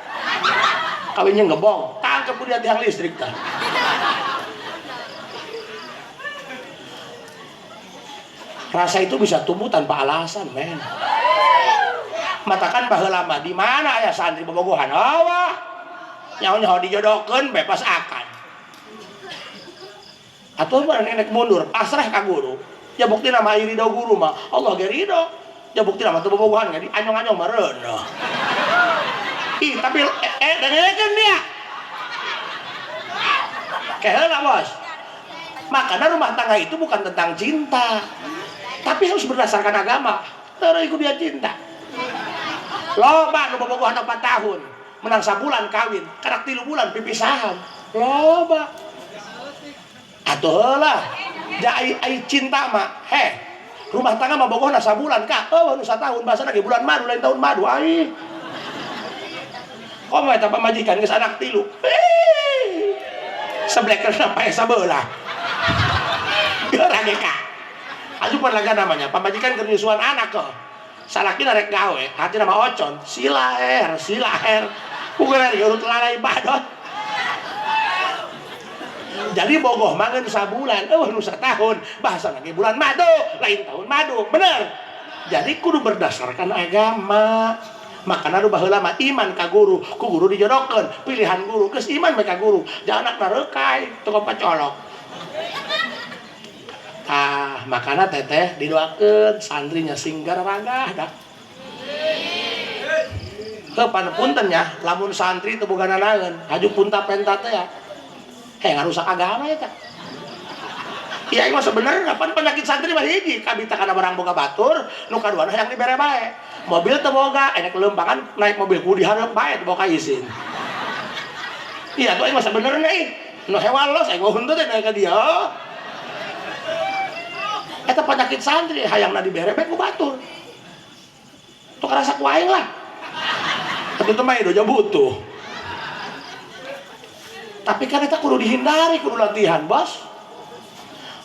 [SPEAKER 2] Kawinnya ngebong, tangkep ku dia tiang listrik tah. Rasa itu bisa tumbuh tanpa alasan, men. Matakan baheula mah di mana aya santri bobogohan? Awah. Nyaho-nyaho dijodohkeun bebas akan. Atuh mah nenek mundur, pasrah ka guru. Ya bukti nama ridho guru mah, Allah ge ridho. Ya bukti nama teu bobogohan ge anyong-anyong mah reuneuh. Ih, tapi dengekeun dia. Keheula, Bos. Makanya rumah tangga itu bukan tentang cinta, tapi harus berdasarkan agama. Terus ikut dia cinta. Loba nu bobogohan 4 tahun, menang sabulan kawin, karak 3 bulan pipisahan. Loba. Atuh heula. Ja ai cinta mah, heh. Rumah tangga mah bogohna sabulan ka, eueuh nu satahun bahasana ge bulan madu lain tahun madu ai. Komo eta pamajikan geus anak 3. Seblekerna pae sabelah. Geura ge ka. Asupan laga namanya, pamajikan keur nyusuan anak kok. Salakina rek gawe, hatina mah ocon, silaher, silaher. Bukan rek urut lalai badot. Jadi bogoh mah ngeun sabulan, eueuh nu satahun, bahasana ge bulan madu, lain tahun madu, bener. Jadi kudu berdasarkan agama. Makana nu baheula mah iman ka guru, ku guru dijodohkeun, pilihan guru geus iman we ka guru, jangan anakna reukai, teu pacolok. Ah, makana teteh didoakeun santrinya sing gararagah dah. Heuh panpunten nya, lamun santri teu boga nanaeun, haju punta penta teh ya. Ngarusak agama eta. Iya aing mah sebenarnya pan penyakit santri mah hiji kabita kana barang boga batur nu kaduana hayang dibere bae. Mobil teu boga, enek leumpangan naik mobil ku dihareup bae teu boga izin. Iya tuh aing mah sebenarnya ih. Nu hewan los aing mah henteu teh naik ka dia. Eta penyakit santri hayangna dibere bae ku batur. Tuh karasa ku aing lah. Tapi teu mah doja butuh. Tapi kan eta kudu dihindari, kudu latihan, Bos.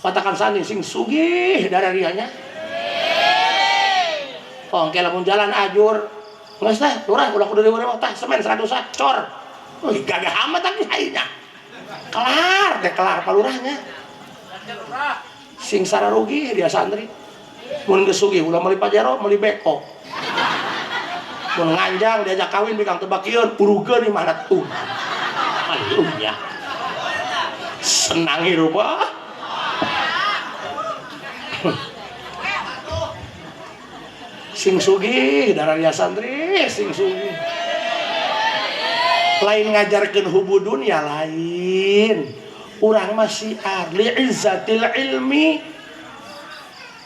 [SPEAKER 2] Patakan sani sing sugih dararianya. Oh, engke lamun jalan ajur. Geus teh, lurah ulah kudu riweuh tah semen 100 cor. Wih, gagah amat tapi aingnya. Kelar teh kelar palurahnya. Sing sararugi dia santri. Mun geus sugih ulah meuli Pajero, meuli beko. Mun nganjang diajak kawin bikang tebakieun, urugeun imahna tuh. Aduh ya. Senang hirup ah. Sing sugih dararia santri sing sugih. Lain ngajarkeun hubu dunya lain. Urang mah syiar li'izzatil ilmi.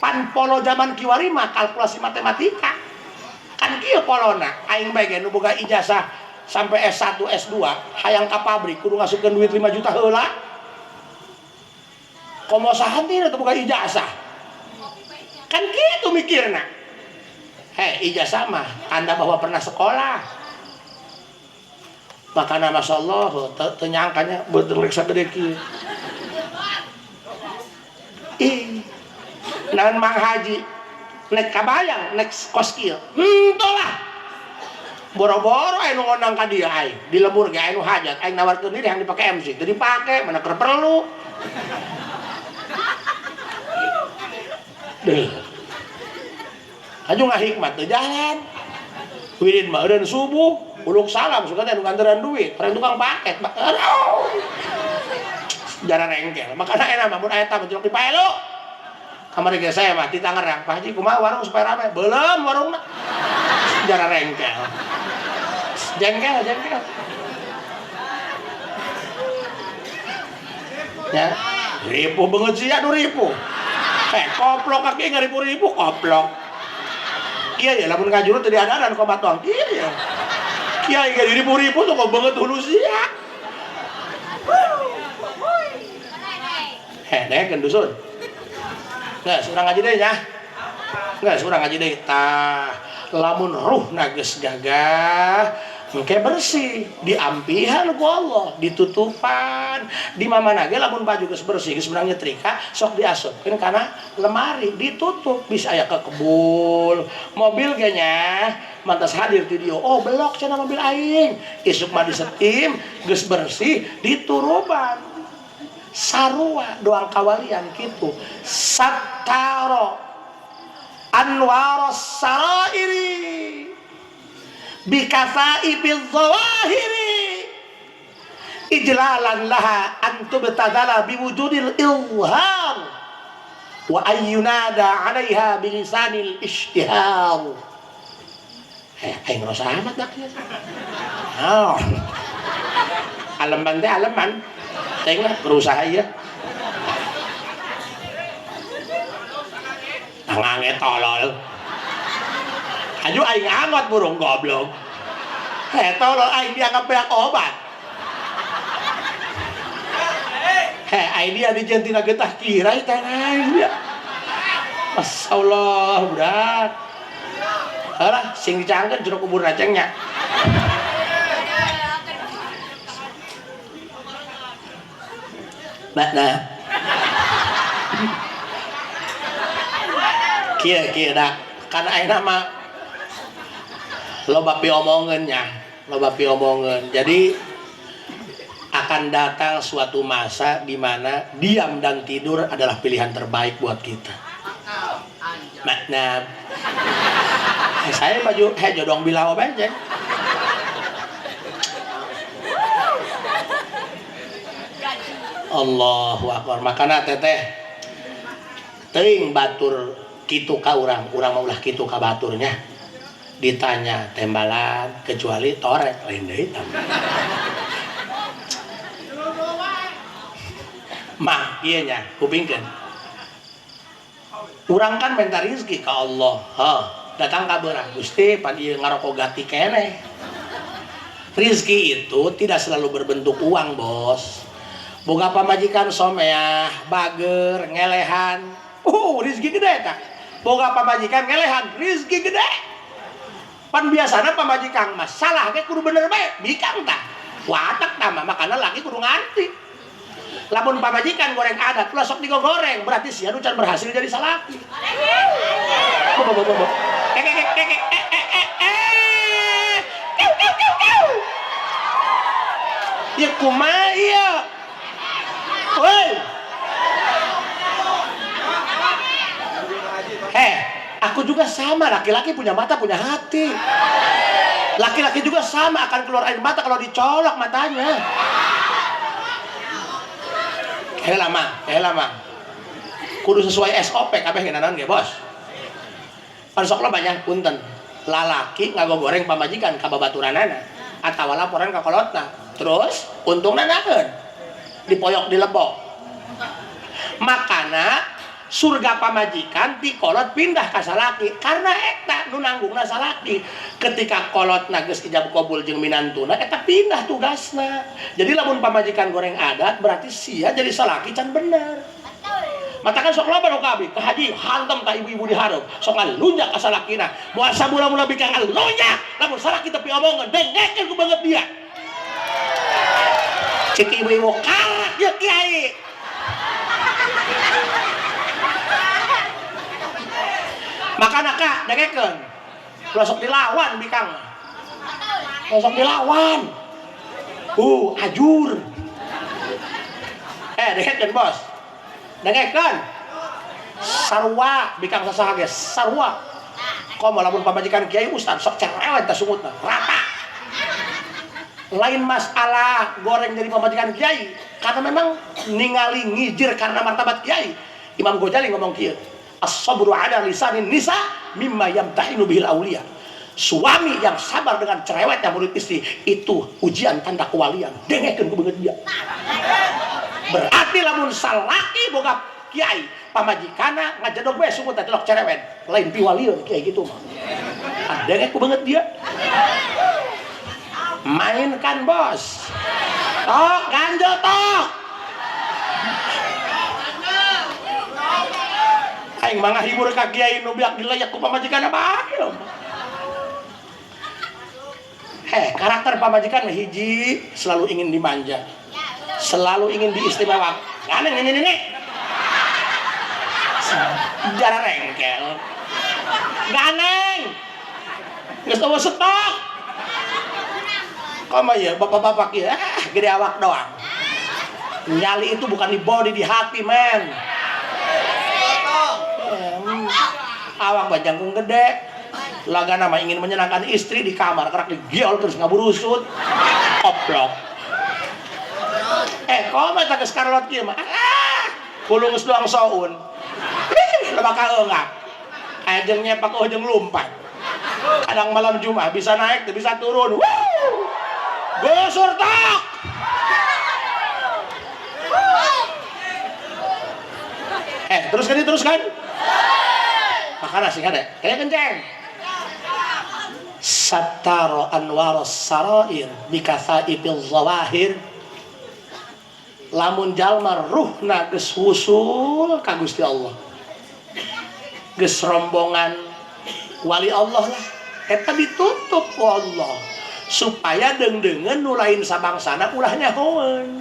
[SPEAKER 2] Pan polo zaman kiwari mah kalkulasi matematika. Kan kieu polona aing bae ge nu boga ijazah sampai S1 S2 hayang ka pabrik kudu ngasupkeun duit 5 juta heula. Komo saha teh teu boga ijazah. Kan kitu mikirna. Hei, ijazah mah tanda bahwa pernah sekolah. Makana Masya Allah, teu nyangkanya beuteung rek sagede kieu. Ih, naon Mang Haji nek kabayang nek kos kieu. Henteu lah. Boro-boro aya nu ngondang ka dieu aing. Di lembur ge aya nu hajat, aing nawarkeun diri hayang dipake MC. Teu dipake, mana keur perlu. Deuh. Aju ngahikmat teu jalan. Wirid mah eureun subuh, uluk salam suka teh nu nganteran duit, orang tukang paket. Aduh. Jara rengkel. Makana enak mah mun aya tamu cilok dipae lu. Kamari ge saya mah di Tangerang, Pak Haji kumaha warung supaya rame? Beuleum warungna. Jara rengkel. Jengkel, jengkel. Ya, ripuh banget sih aduh ripuh. Koplok kaki ngaripu-ripu koplok. Iya ya, lamun ngajuru teu diadaran komat doang. Iya ya. Kiai ge diripu-ripu tuh kok banget hulu sia. Heh, deh dusun. Geus urang ngaji deui nya. Geus urang ngaji deui tah. Lamun ruhna geus gagah, engke bersih, diampihan ku Allah, ditutupan. Di mamana ge lamun baju geus bersih, geus menang nyetrika, sok diasupkeun kana lemari, ditutup, bisa aya ke kebul. Mobil ge nya mantas hadir di dieu. Oh, belok cenah mobil aing. Isuk mah disetim, geus bersih, dituruban. Sarua doang kawalian kitu. Sattaro anwaros sarairi bikasaibil zawahiri ijlalan laha antubtadala biwujudil ilham wa ayyunada 'alaiha bilisanil ishtihar. Aing rasa amat dak ya. Oh. Aleman teh aleman. Teuing lah berusaha ieu. Tangange tolol. Aju aing angot burung goblok. Heh tolol aing dianggap beak obat. Heh aing dia dijieun tina getah kirai teh aing dia. Masyaallah budak. Halah sing dicangkeun jero kubur acengnya. Nah. Kieu kieu da kana ayeuna mah loba piomongeun nya, loba piomongeun. Jadi akan datang suatu masa di mana diam dan tidur adalah pilihan terbaik buat kita. Nah, saya baju jodong bilawa aja. Allahu akbar. Makana teteh teuing batur kitu ka urang, urang mah ulah kitu ka baturnya. Ditanya tembalan kecuali torek lain deui tambah. Mah ieu nya kupingkeun. Urang kan minta rizki ka Allah. Hah, datang ka beurang Gusti pan ieu ngarokok gati keneh. Rizki itu tidak selalu berbentuk uang, bos. Boga pamajikan someah, bager, ngelehan. Rizki gede eta. Boga pamajikan ngelehan, rizki gede. Pan biasana pamajikan mah salah ge kudu bener bae, bikang tah. Watak tah mah makana laki kudu ngarti. Lamun pamajikan goreng adat, ulah sok digoreng, berarti sia nu can berhasil jadi salaki. Bo. Ya kumaha ieu? Woi. Aku juga sama, laki-laki punya mata, punya hati. Laki-laki juga sama akan keluar air mata kalau dicolok matanya. Lama. Kudu sesuai SOP kabeh ngenaon ge, Bos. Pan sok lo banyak punten. Lalaki ngagogoreng pamajikan ka babaturanana atawa laporan ka kolotna. Terus untungna naeun. Dipoyok dilebok. Makana surga pamajikan ti kolot pindah ka salaki karena eta nu nanggungna salaki. Ketika kolotna geus ijab kabul jeung minantuna eta pindah tugasna. Jadi lamun pamajikan goreng adat berarti sia jadi salaki can bener. Matakan sok loba nu ka abi ka haji hantem ka ibu-ibu di hareup sok ngalunjak ka salakina. Moal samula-mula bikang ngalunjak lamun salaki tepi omongan dengekeun ku banget dia. Cek ibu-ibu karak ye kiai. Makana kak, dengekeun. Ulah sok dilawan bikang. Ulah sok dilawan. Ajur. Dengekeun bos. Dengekeun. Sarua bikang sasaha ge, sarua. Komo lamun pamajikan kiai ustad sok cerewet tah sungutna, rata. Lain masalah goreng jadi pamajikan kiai, karena memang ningali ngijir karena martabat kiai. Imam Ghazali ngomong kieu. As-sabru 'ala lisanin nisa mimma yamtahinu bihil auliya. Suami yang sabar dengan cerewetnya murid istri itu ujian tanda kewalian. Dengekeun ku beungeut dia. Berarti lamun salaki boga kiai, pamajikana ngajedog we sungut teh cerewet. Lain piwalieun kiai kitu mah. Ah, dengek ku beungeut dia. Mainkan bos. Tok ganjel tok. Aing mah ngahibur ka kiai nu biak dilayak ku pamajikan bae. Karakter pamajikan hiji selalu ingin dimanja. Selalu ingin diistimewakan. Aneh ini. Jarang rengkel. Ganeng. Geus eueuh stok. Komo ya bapak-bapak ya, gede awak doang. Nyali itu bukan di body, di hati, men. Awak bajangkung gede. Laga nama ingin menyenangkan istri di kamar, kerak digiol terus ngaburusut. Oplok. Komo eta geus karolot kieu mah. Kulung geus doang soun. Loba kaeungap. Aya jeung nyepak eueuh jeung lumpat. Kadang malam Jumat bisa naik, bisa turun. Wuh! Gusur tok. Teruskan. Makana sing ada, kayak kenceng. Sataro anwaros sarair bikasaipil zawahir. Lamun jalma ruhna geus wusul ka Gusti Allah. Geus rombongan wali Allah lah. Eta ditutup ku Allah supaya deung-deungeun nu lain sabangsana ulah nyahoeun.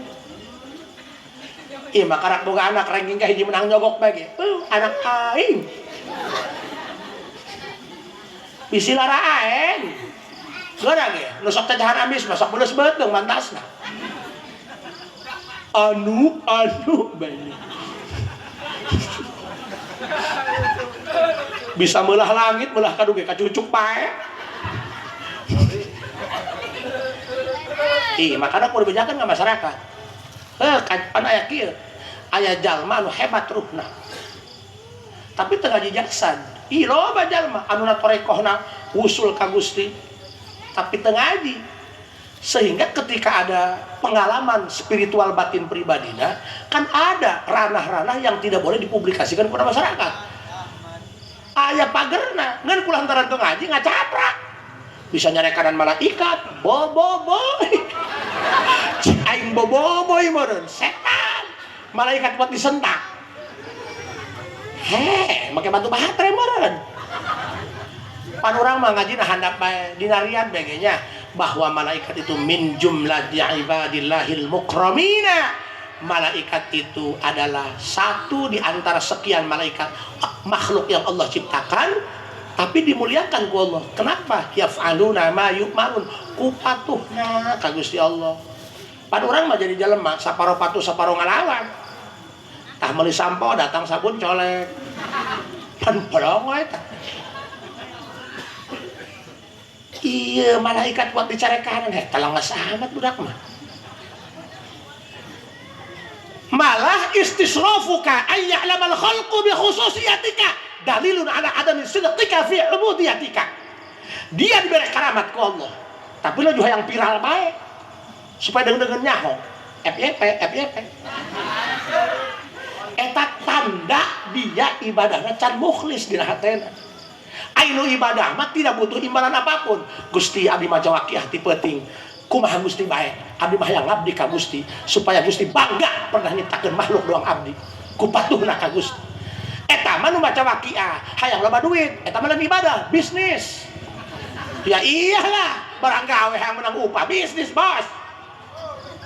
[SPEAKER 2] Ih makarak boga anak ranking ka hiji menang nyogok bae ge. Anak aing. Bisi lara aing. Geura ge nu sok cacahan amis mah sok beuleuh beuteung mantasna. Anu bae. Bisa meulah langit, meulah kadu ge kacucuk pae. Ih, makana kudu dibejakeun ka masyarakat. Pan aya kieu. Aya jalma anu hebat ruhna. Tapi teu ngaji jasad. Ih, loba jalma anu natorekohna usul ka Gusti. Tapi teu ngaji. Sehingga ketika ada pengalaman spiritual batin pribadina, kan ada ranah-ranah yang tidak boleh dipublikasikan kepada masyarakat. Aya pagerna, ngan kulantaran teu ngaji ngacaprak. Bisa nyarekanan malaikat, bo-bo-bo. Cik aing bo-bo-bo meureun, setan. Malaikat buat disentak. Heh, make batu baterai meureun. Pan urang mah ngajina handap bae dinarian bae nya bahwa malaikat itu min jumlati ibadillahil mukramina. Malaikat itu adalah satu di antara sekian malaikat makhluk yang Allah ciptakan tapi dimuliakan ku Allah. Kenapa? Yaf'aluna ma yu'marun, ku patuhna ka Gusti Allah. Pan urang mah jadi jelema saparo patuh saparo ngalawan. Tah meuli sampo datang sabun colek. Pan bolong we tah. Iya malaikat buat dicarekanan heh talangas amat budak mah. Malah istisrafuka ay ya'lamal khalqu bi khususiyatika dalilun ala adami sidqika fi ubudiyatika. Dia diberi keramat ku Allah, tapi lo juga yang viral bae supaya deung-deungeun nyaho FYP FYP. Eta tanda dia ibadahna can mukhlis dina hatena. Ainu ibadah mah tidak butuh imbalan apapun. Gusti abdi mah jawakiah ti peuting. Kumaha Gusti bae, abdi mah hayang ngabdi ka Gusti supaya Gusti bangga pernah nyiptakeun makhluk doang abdi. Ku patuhna ka Gusti. Eta mah nu maca waqiah, hayang loba duit, eta mah lain ibadah, bisnis. Ya iyalah, barang gawe hayang menang upah, bisnis, bos.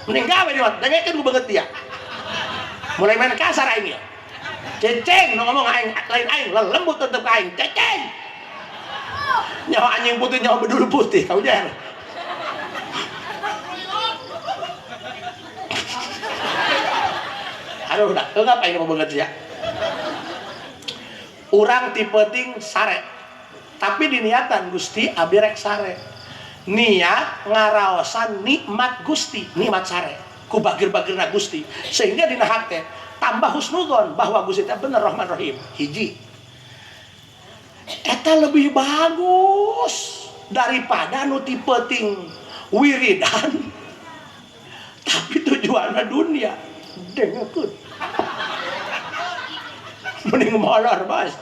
[SPEAKER 2] Mending gawe di mah, dengekeun ku beungeut dia. Mulai main kasar aing ieu. Ceceng nu ngomong aing lain aing, lelembut tetep ka aing, ceceng. Nyawa anjing putih, nyawa bedul putih, kau jangan. Aduh, udah, ngapain mau banget ya? Urang tipe ting sare, tapi diniatan Gusti abdi rek sare. Niat ngaraosan nikmat Gusti, nikmat sare. Ku bagir-bagirna Gusti, sehingga dina hate tambah husnudzon bahwa Gusti teh bener Rahman Rahim. Hiji. Eta lebih bagus daripada nu tipe ting wiridan tapi tujuanna dunia. Dengekeun. Mending molor, bos.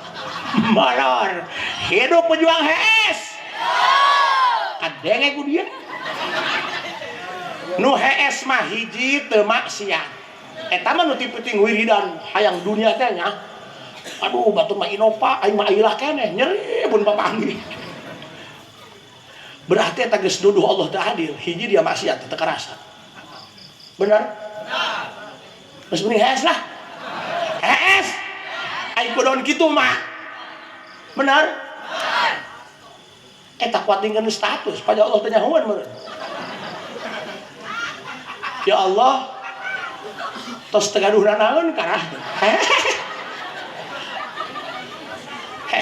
[SPEAKER 2] Molor. Hidup pejuang HS. Kadenge ku dia. Nu HS mah hiji teu maksiat. Eta mah nu tipe ting wiridan hayang dunia teh nya. Aduh, batur mah Innova, aing mah ailah keneh, nyeri pun papanggih. Berarti eta geus nuduh Allah teu adil, hiji dia maksiat teu karasa. Bener? Geus mending HS lah. HS. Aing kudu kitu mah. Bener? Eta kuat tinggal status, pada Allah teh nyahoan meureun. Ya Allah, tos teu gaduh nanaon karah.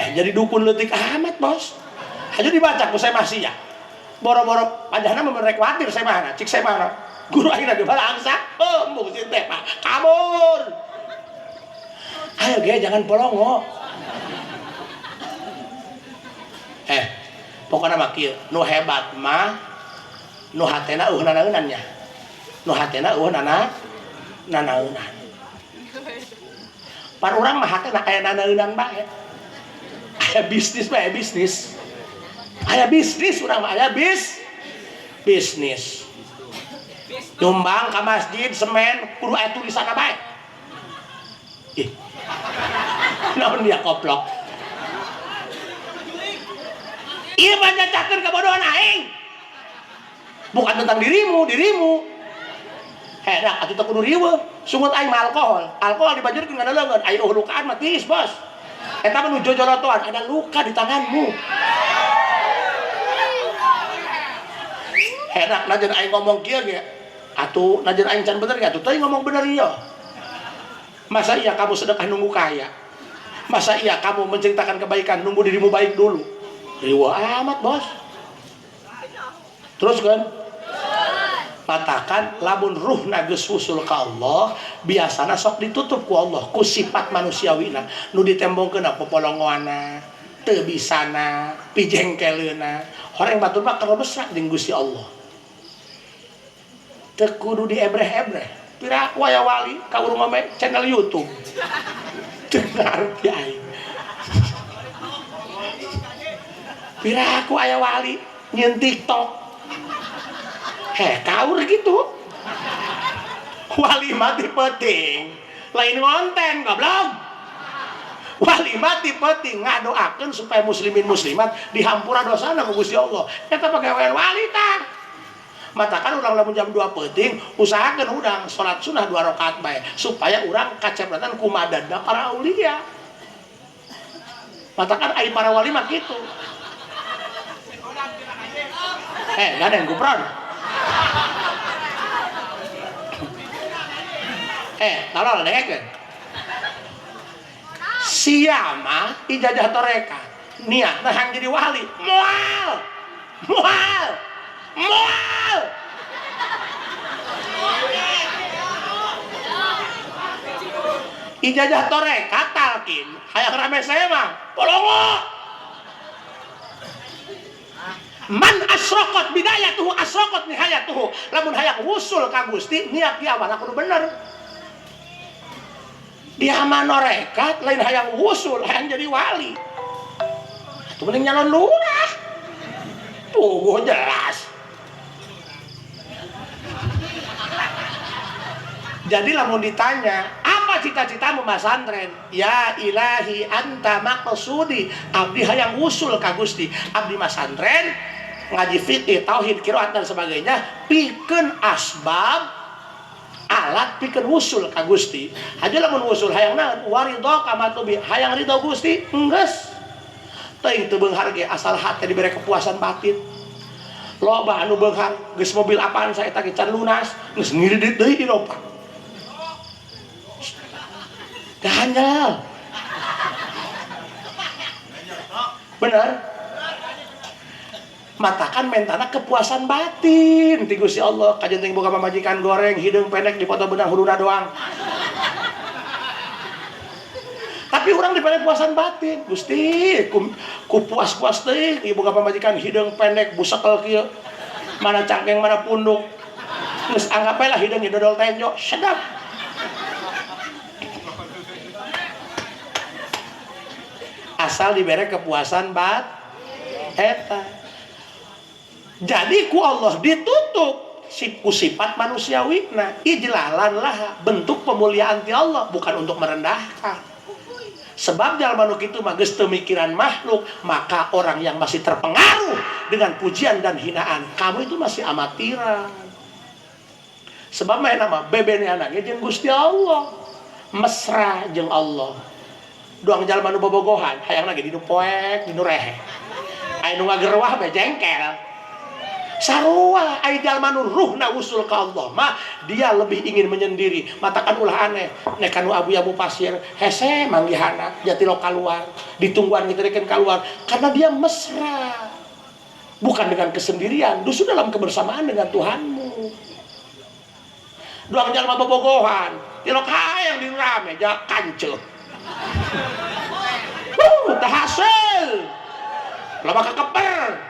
[SPEAKER 2] Jadi dukun leutik amat, bos. Aja dibaca ku saya masih ya. Boro-boro pajahna mah merek khawatir saya mah, cik saya mah. Guru aing lagi balangsa, oh embung si teh Pak. Kabur. Ayo ge jangan polongo. Pokona mah kieu, nu hebat mah nu hatena eueuh nanaeunan nya. Nu hatena eueuh nanaeunan. Pan urang mah hatena aya nanaeunan bae. Aya bisnis bae bisnis. Aya bisnis urang mah aya bisnis. Nyumbang ka masjid semen kudu aya tulisanna bae. Ih. Naon dia koplok. Ieu mah nyacakeun kabodohan aing. Bukan tentang dirimu, dirimu. Heh, dah atuh teu kudu riweuh. Sungut aing mah alkohol. Alkohol dibajurkeun kana leungeun, aya lukaan mah tiis, bos. Eta mah nu jojolotoan, ada luka di tanganmu. Enak najan aing ngomong kieu ge. Atuh najan aing can bener ge atuh teuing ngomong bener ieu. Masa iya kamu sedekah nunggu kaya? Masa iya kamu menceritakan kebaikan nunggu dirimu baik dulu? Riweuh amat, bos. Terus kan? Matakan lamun ruhna geus wusul ka Allah, biasana sok ditutup ku Allah ku sifat manusiawina nu ditembongkeun popolongoana, teu bisana, pijengkeleuna. Horeng batur mah keur mesra jeung Gusti Allah. Teu kudu diebreh-ebreh. Pira waya wali ka urang mah channel YouTube. Teu ngarti aing. Piraku aya wali nyeun TikTok. Heh, kaur gitu. Wali mati penting, lain ngonten goblok. Wali mati penting ngadoakeun supaya muslimin muslimat dihampura dosana ku Gusti Allah. Eta pagawean wali tah. Matakan urang lamun jam 2 peuting usahakeun urang salat sunah 2 rakaat bae supaya urang kacepratan ku madadna para aulia. Matakan ai para wali mah kitu. Gandeng kupron. Tolol dengekeun. Siama ijazah toreka niatna hayang jadi wali. Moal. Moal. Moal. Ijazah toreka talkin hayang rame saya mah polongo. Man asraqat bidayatuhu asraqat nihayatuhu. Lamun hayang wusul ka Gusti niat di awalna kudu bener. Dia mah norekat lain hayang wusul, hayang jadi wali. Atuh mending nyalon lurah. Puguh jelas. Jadi lamun ditanya, apa cita-citamu masantren? Ya ilahi anta maqsudi. Abdi hayang wusul ka Gusti. Abdi masantren ngaji fikih, tauhid, qiraat dan sebagainya, pikeun asbab alat pikeun wusul ka Gusti. Haja lamun wusul hayang naon? Waridho kamatubi, hayang ridho Gusti, enggeus. Teuing teu beunghar ge asal hate dibere kepuasan batin. Loba anu beunghar geus mobil apaan saeta ge can lunas, geus ngiridit deui di Eropa. Danyal. Bener? Matakan mentana kepuasan batin ti Gusti Allah. Kajen teuing boga pamajikan goreng, hideung pendek dipoto benang huruna doang. Tapi urang dibere kepuasan batin. Gusti, ku puas-puas teuing ieu boga pamajikan hideung pendek busekel kieu. Mana cangkeng mana punduk. Geus anggap bae lah hideung dodol tenjo, sedap. Asal dibere kepuasan bat eta. Jadi ku Allah ditutup ku sifat manusiawina, ijlalan lah bentuk pemuliaan ti Allah, bukan untuk merendahkan. Sebab jalma nu kitu mah geus teu mikiran makhluk, maka orang yang masih terpengaruh dengan pujian dan hinaan, kamu itu masih amatiran. Sebab mah nama bebeneana ge jeung Gusti Allah, mesra jeung Allah. Doang jalma nu bobogohan, hayangna ge dinu poek, dinu rehe. Aya nu ngagerwah bae jengkel. Sarua ai jalma nu ruhna usul ka Allah mah dia lebih ingin menyendiri. Matakan ulah aneh, nek kanu abu-abu pasir hese manggihana jati lo kaluar, ditungguan ngiterikeun kaluar karena dia mesra. Bukan dengan kesendirian, justru dalam kebersamaan dengan Tuhanmu. Doang jalma bobogohan, tilok hayang di rame ja kanceuh. Teu hasil. Loba kekeper.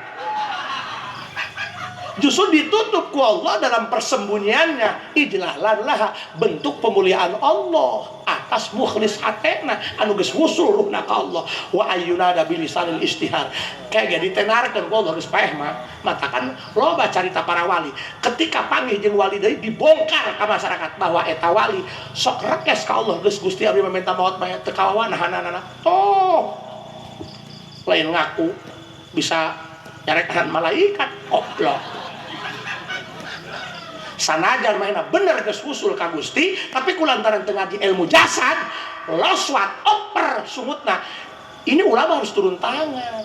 [SPEAKER 2] Justru ditutup ku Allah dalam persembunyiannya, ijlalan laha, bentuk pemuliaan Allah atas mukhlis hatena anu geus wusul ruhna ka Allah. Wa ayyunada bilisanil istihar. Kayak ge ditenarkeun ku Allah geus paeh mah. Matakan loba carita para wali ketika panggih jeung wali deui dibongkar ka masyarakat bahwa eta wali sok rekes ka Allah geus Gusti abdi mah minta maot bae teu kawawanahanana. Toh lain ngaku bisa nyarekan malaikat goblok. Sanajan mainna bener geus usul ka Gusti, tapi kulantaran teu ngaji ilmu jasad, loswat oper sungutna. Ini ulama harus turun tangan.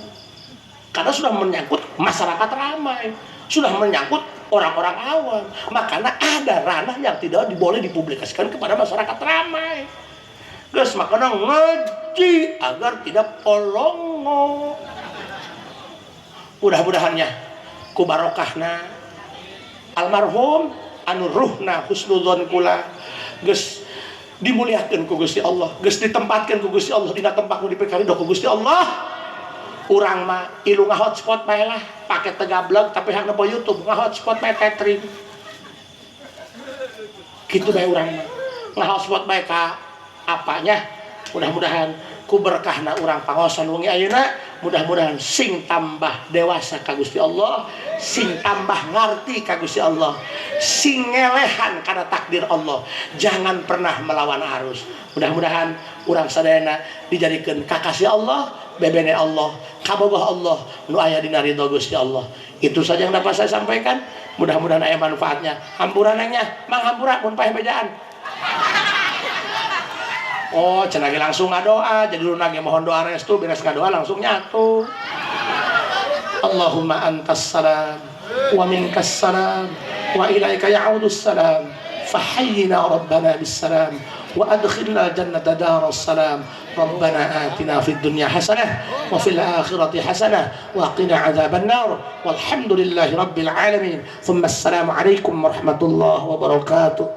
[SPEAKER 2] Karena sudah menyangkut masyarakat ramai, sudah menyangkut orang-orang awam. Makanya ada ranah yang tidak boleh dipublikasikan kepada masyarakat ramai. Geus makana ngaji agar tidak polongo. Mudah-mudahannya ku barokahna almarhum anu ruhna husnudzon kula geus dimuliakeun ku Gusti Allah, geus ditempatkeun ku Gusti Allah dina tempat nu dipikarido ku Gusti Allah. Urang mah ilu ngahotspot bae lah, pake teu gablek tapi hak nempo YouTube ngahotspot bae tethering. Kitu bae urang mah. Ngahotspot bae ka apanya. Mudah-mudahan ku berkahna urang pangosan wengi ayeuna, Mudah-mudahan sing tambah dewasa ka Gusti Allah, sing tambah ngarti ka Gusti Allah, sing ngelehan karena takdir Allah. Jangan pernah melawan arus. Mudah-mudahan urang sadayana dijadikan kakasih Allah, bebene Allah, kabogoh Allah, nu aya dina ridho Gusti Allah. Itu saja yang dapat saya sampaikan. Mudah-mudahan aya manfaatnya. Hampura nanya, mang hampura mun paeh bejaan. Oh, cenah ge langsung ngadoa, jadi lu nage mohon doa restu, beres ngadoa langsung nyatu. Allahumma antas salam wa minkas salam wa ilaika ya'udus salam. Fahayyina rabbana bis salam wa adkhilna jannata daras salam. Rabbana atina fid dunya hasanah wa fil akhirati hasanah wa qina adzaban nar. Walhamdulillahi rabbil alamin. Thumma assalamu alaikum warahmatullahi wabarakatuh.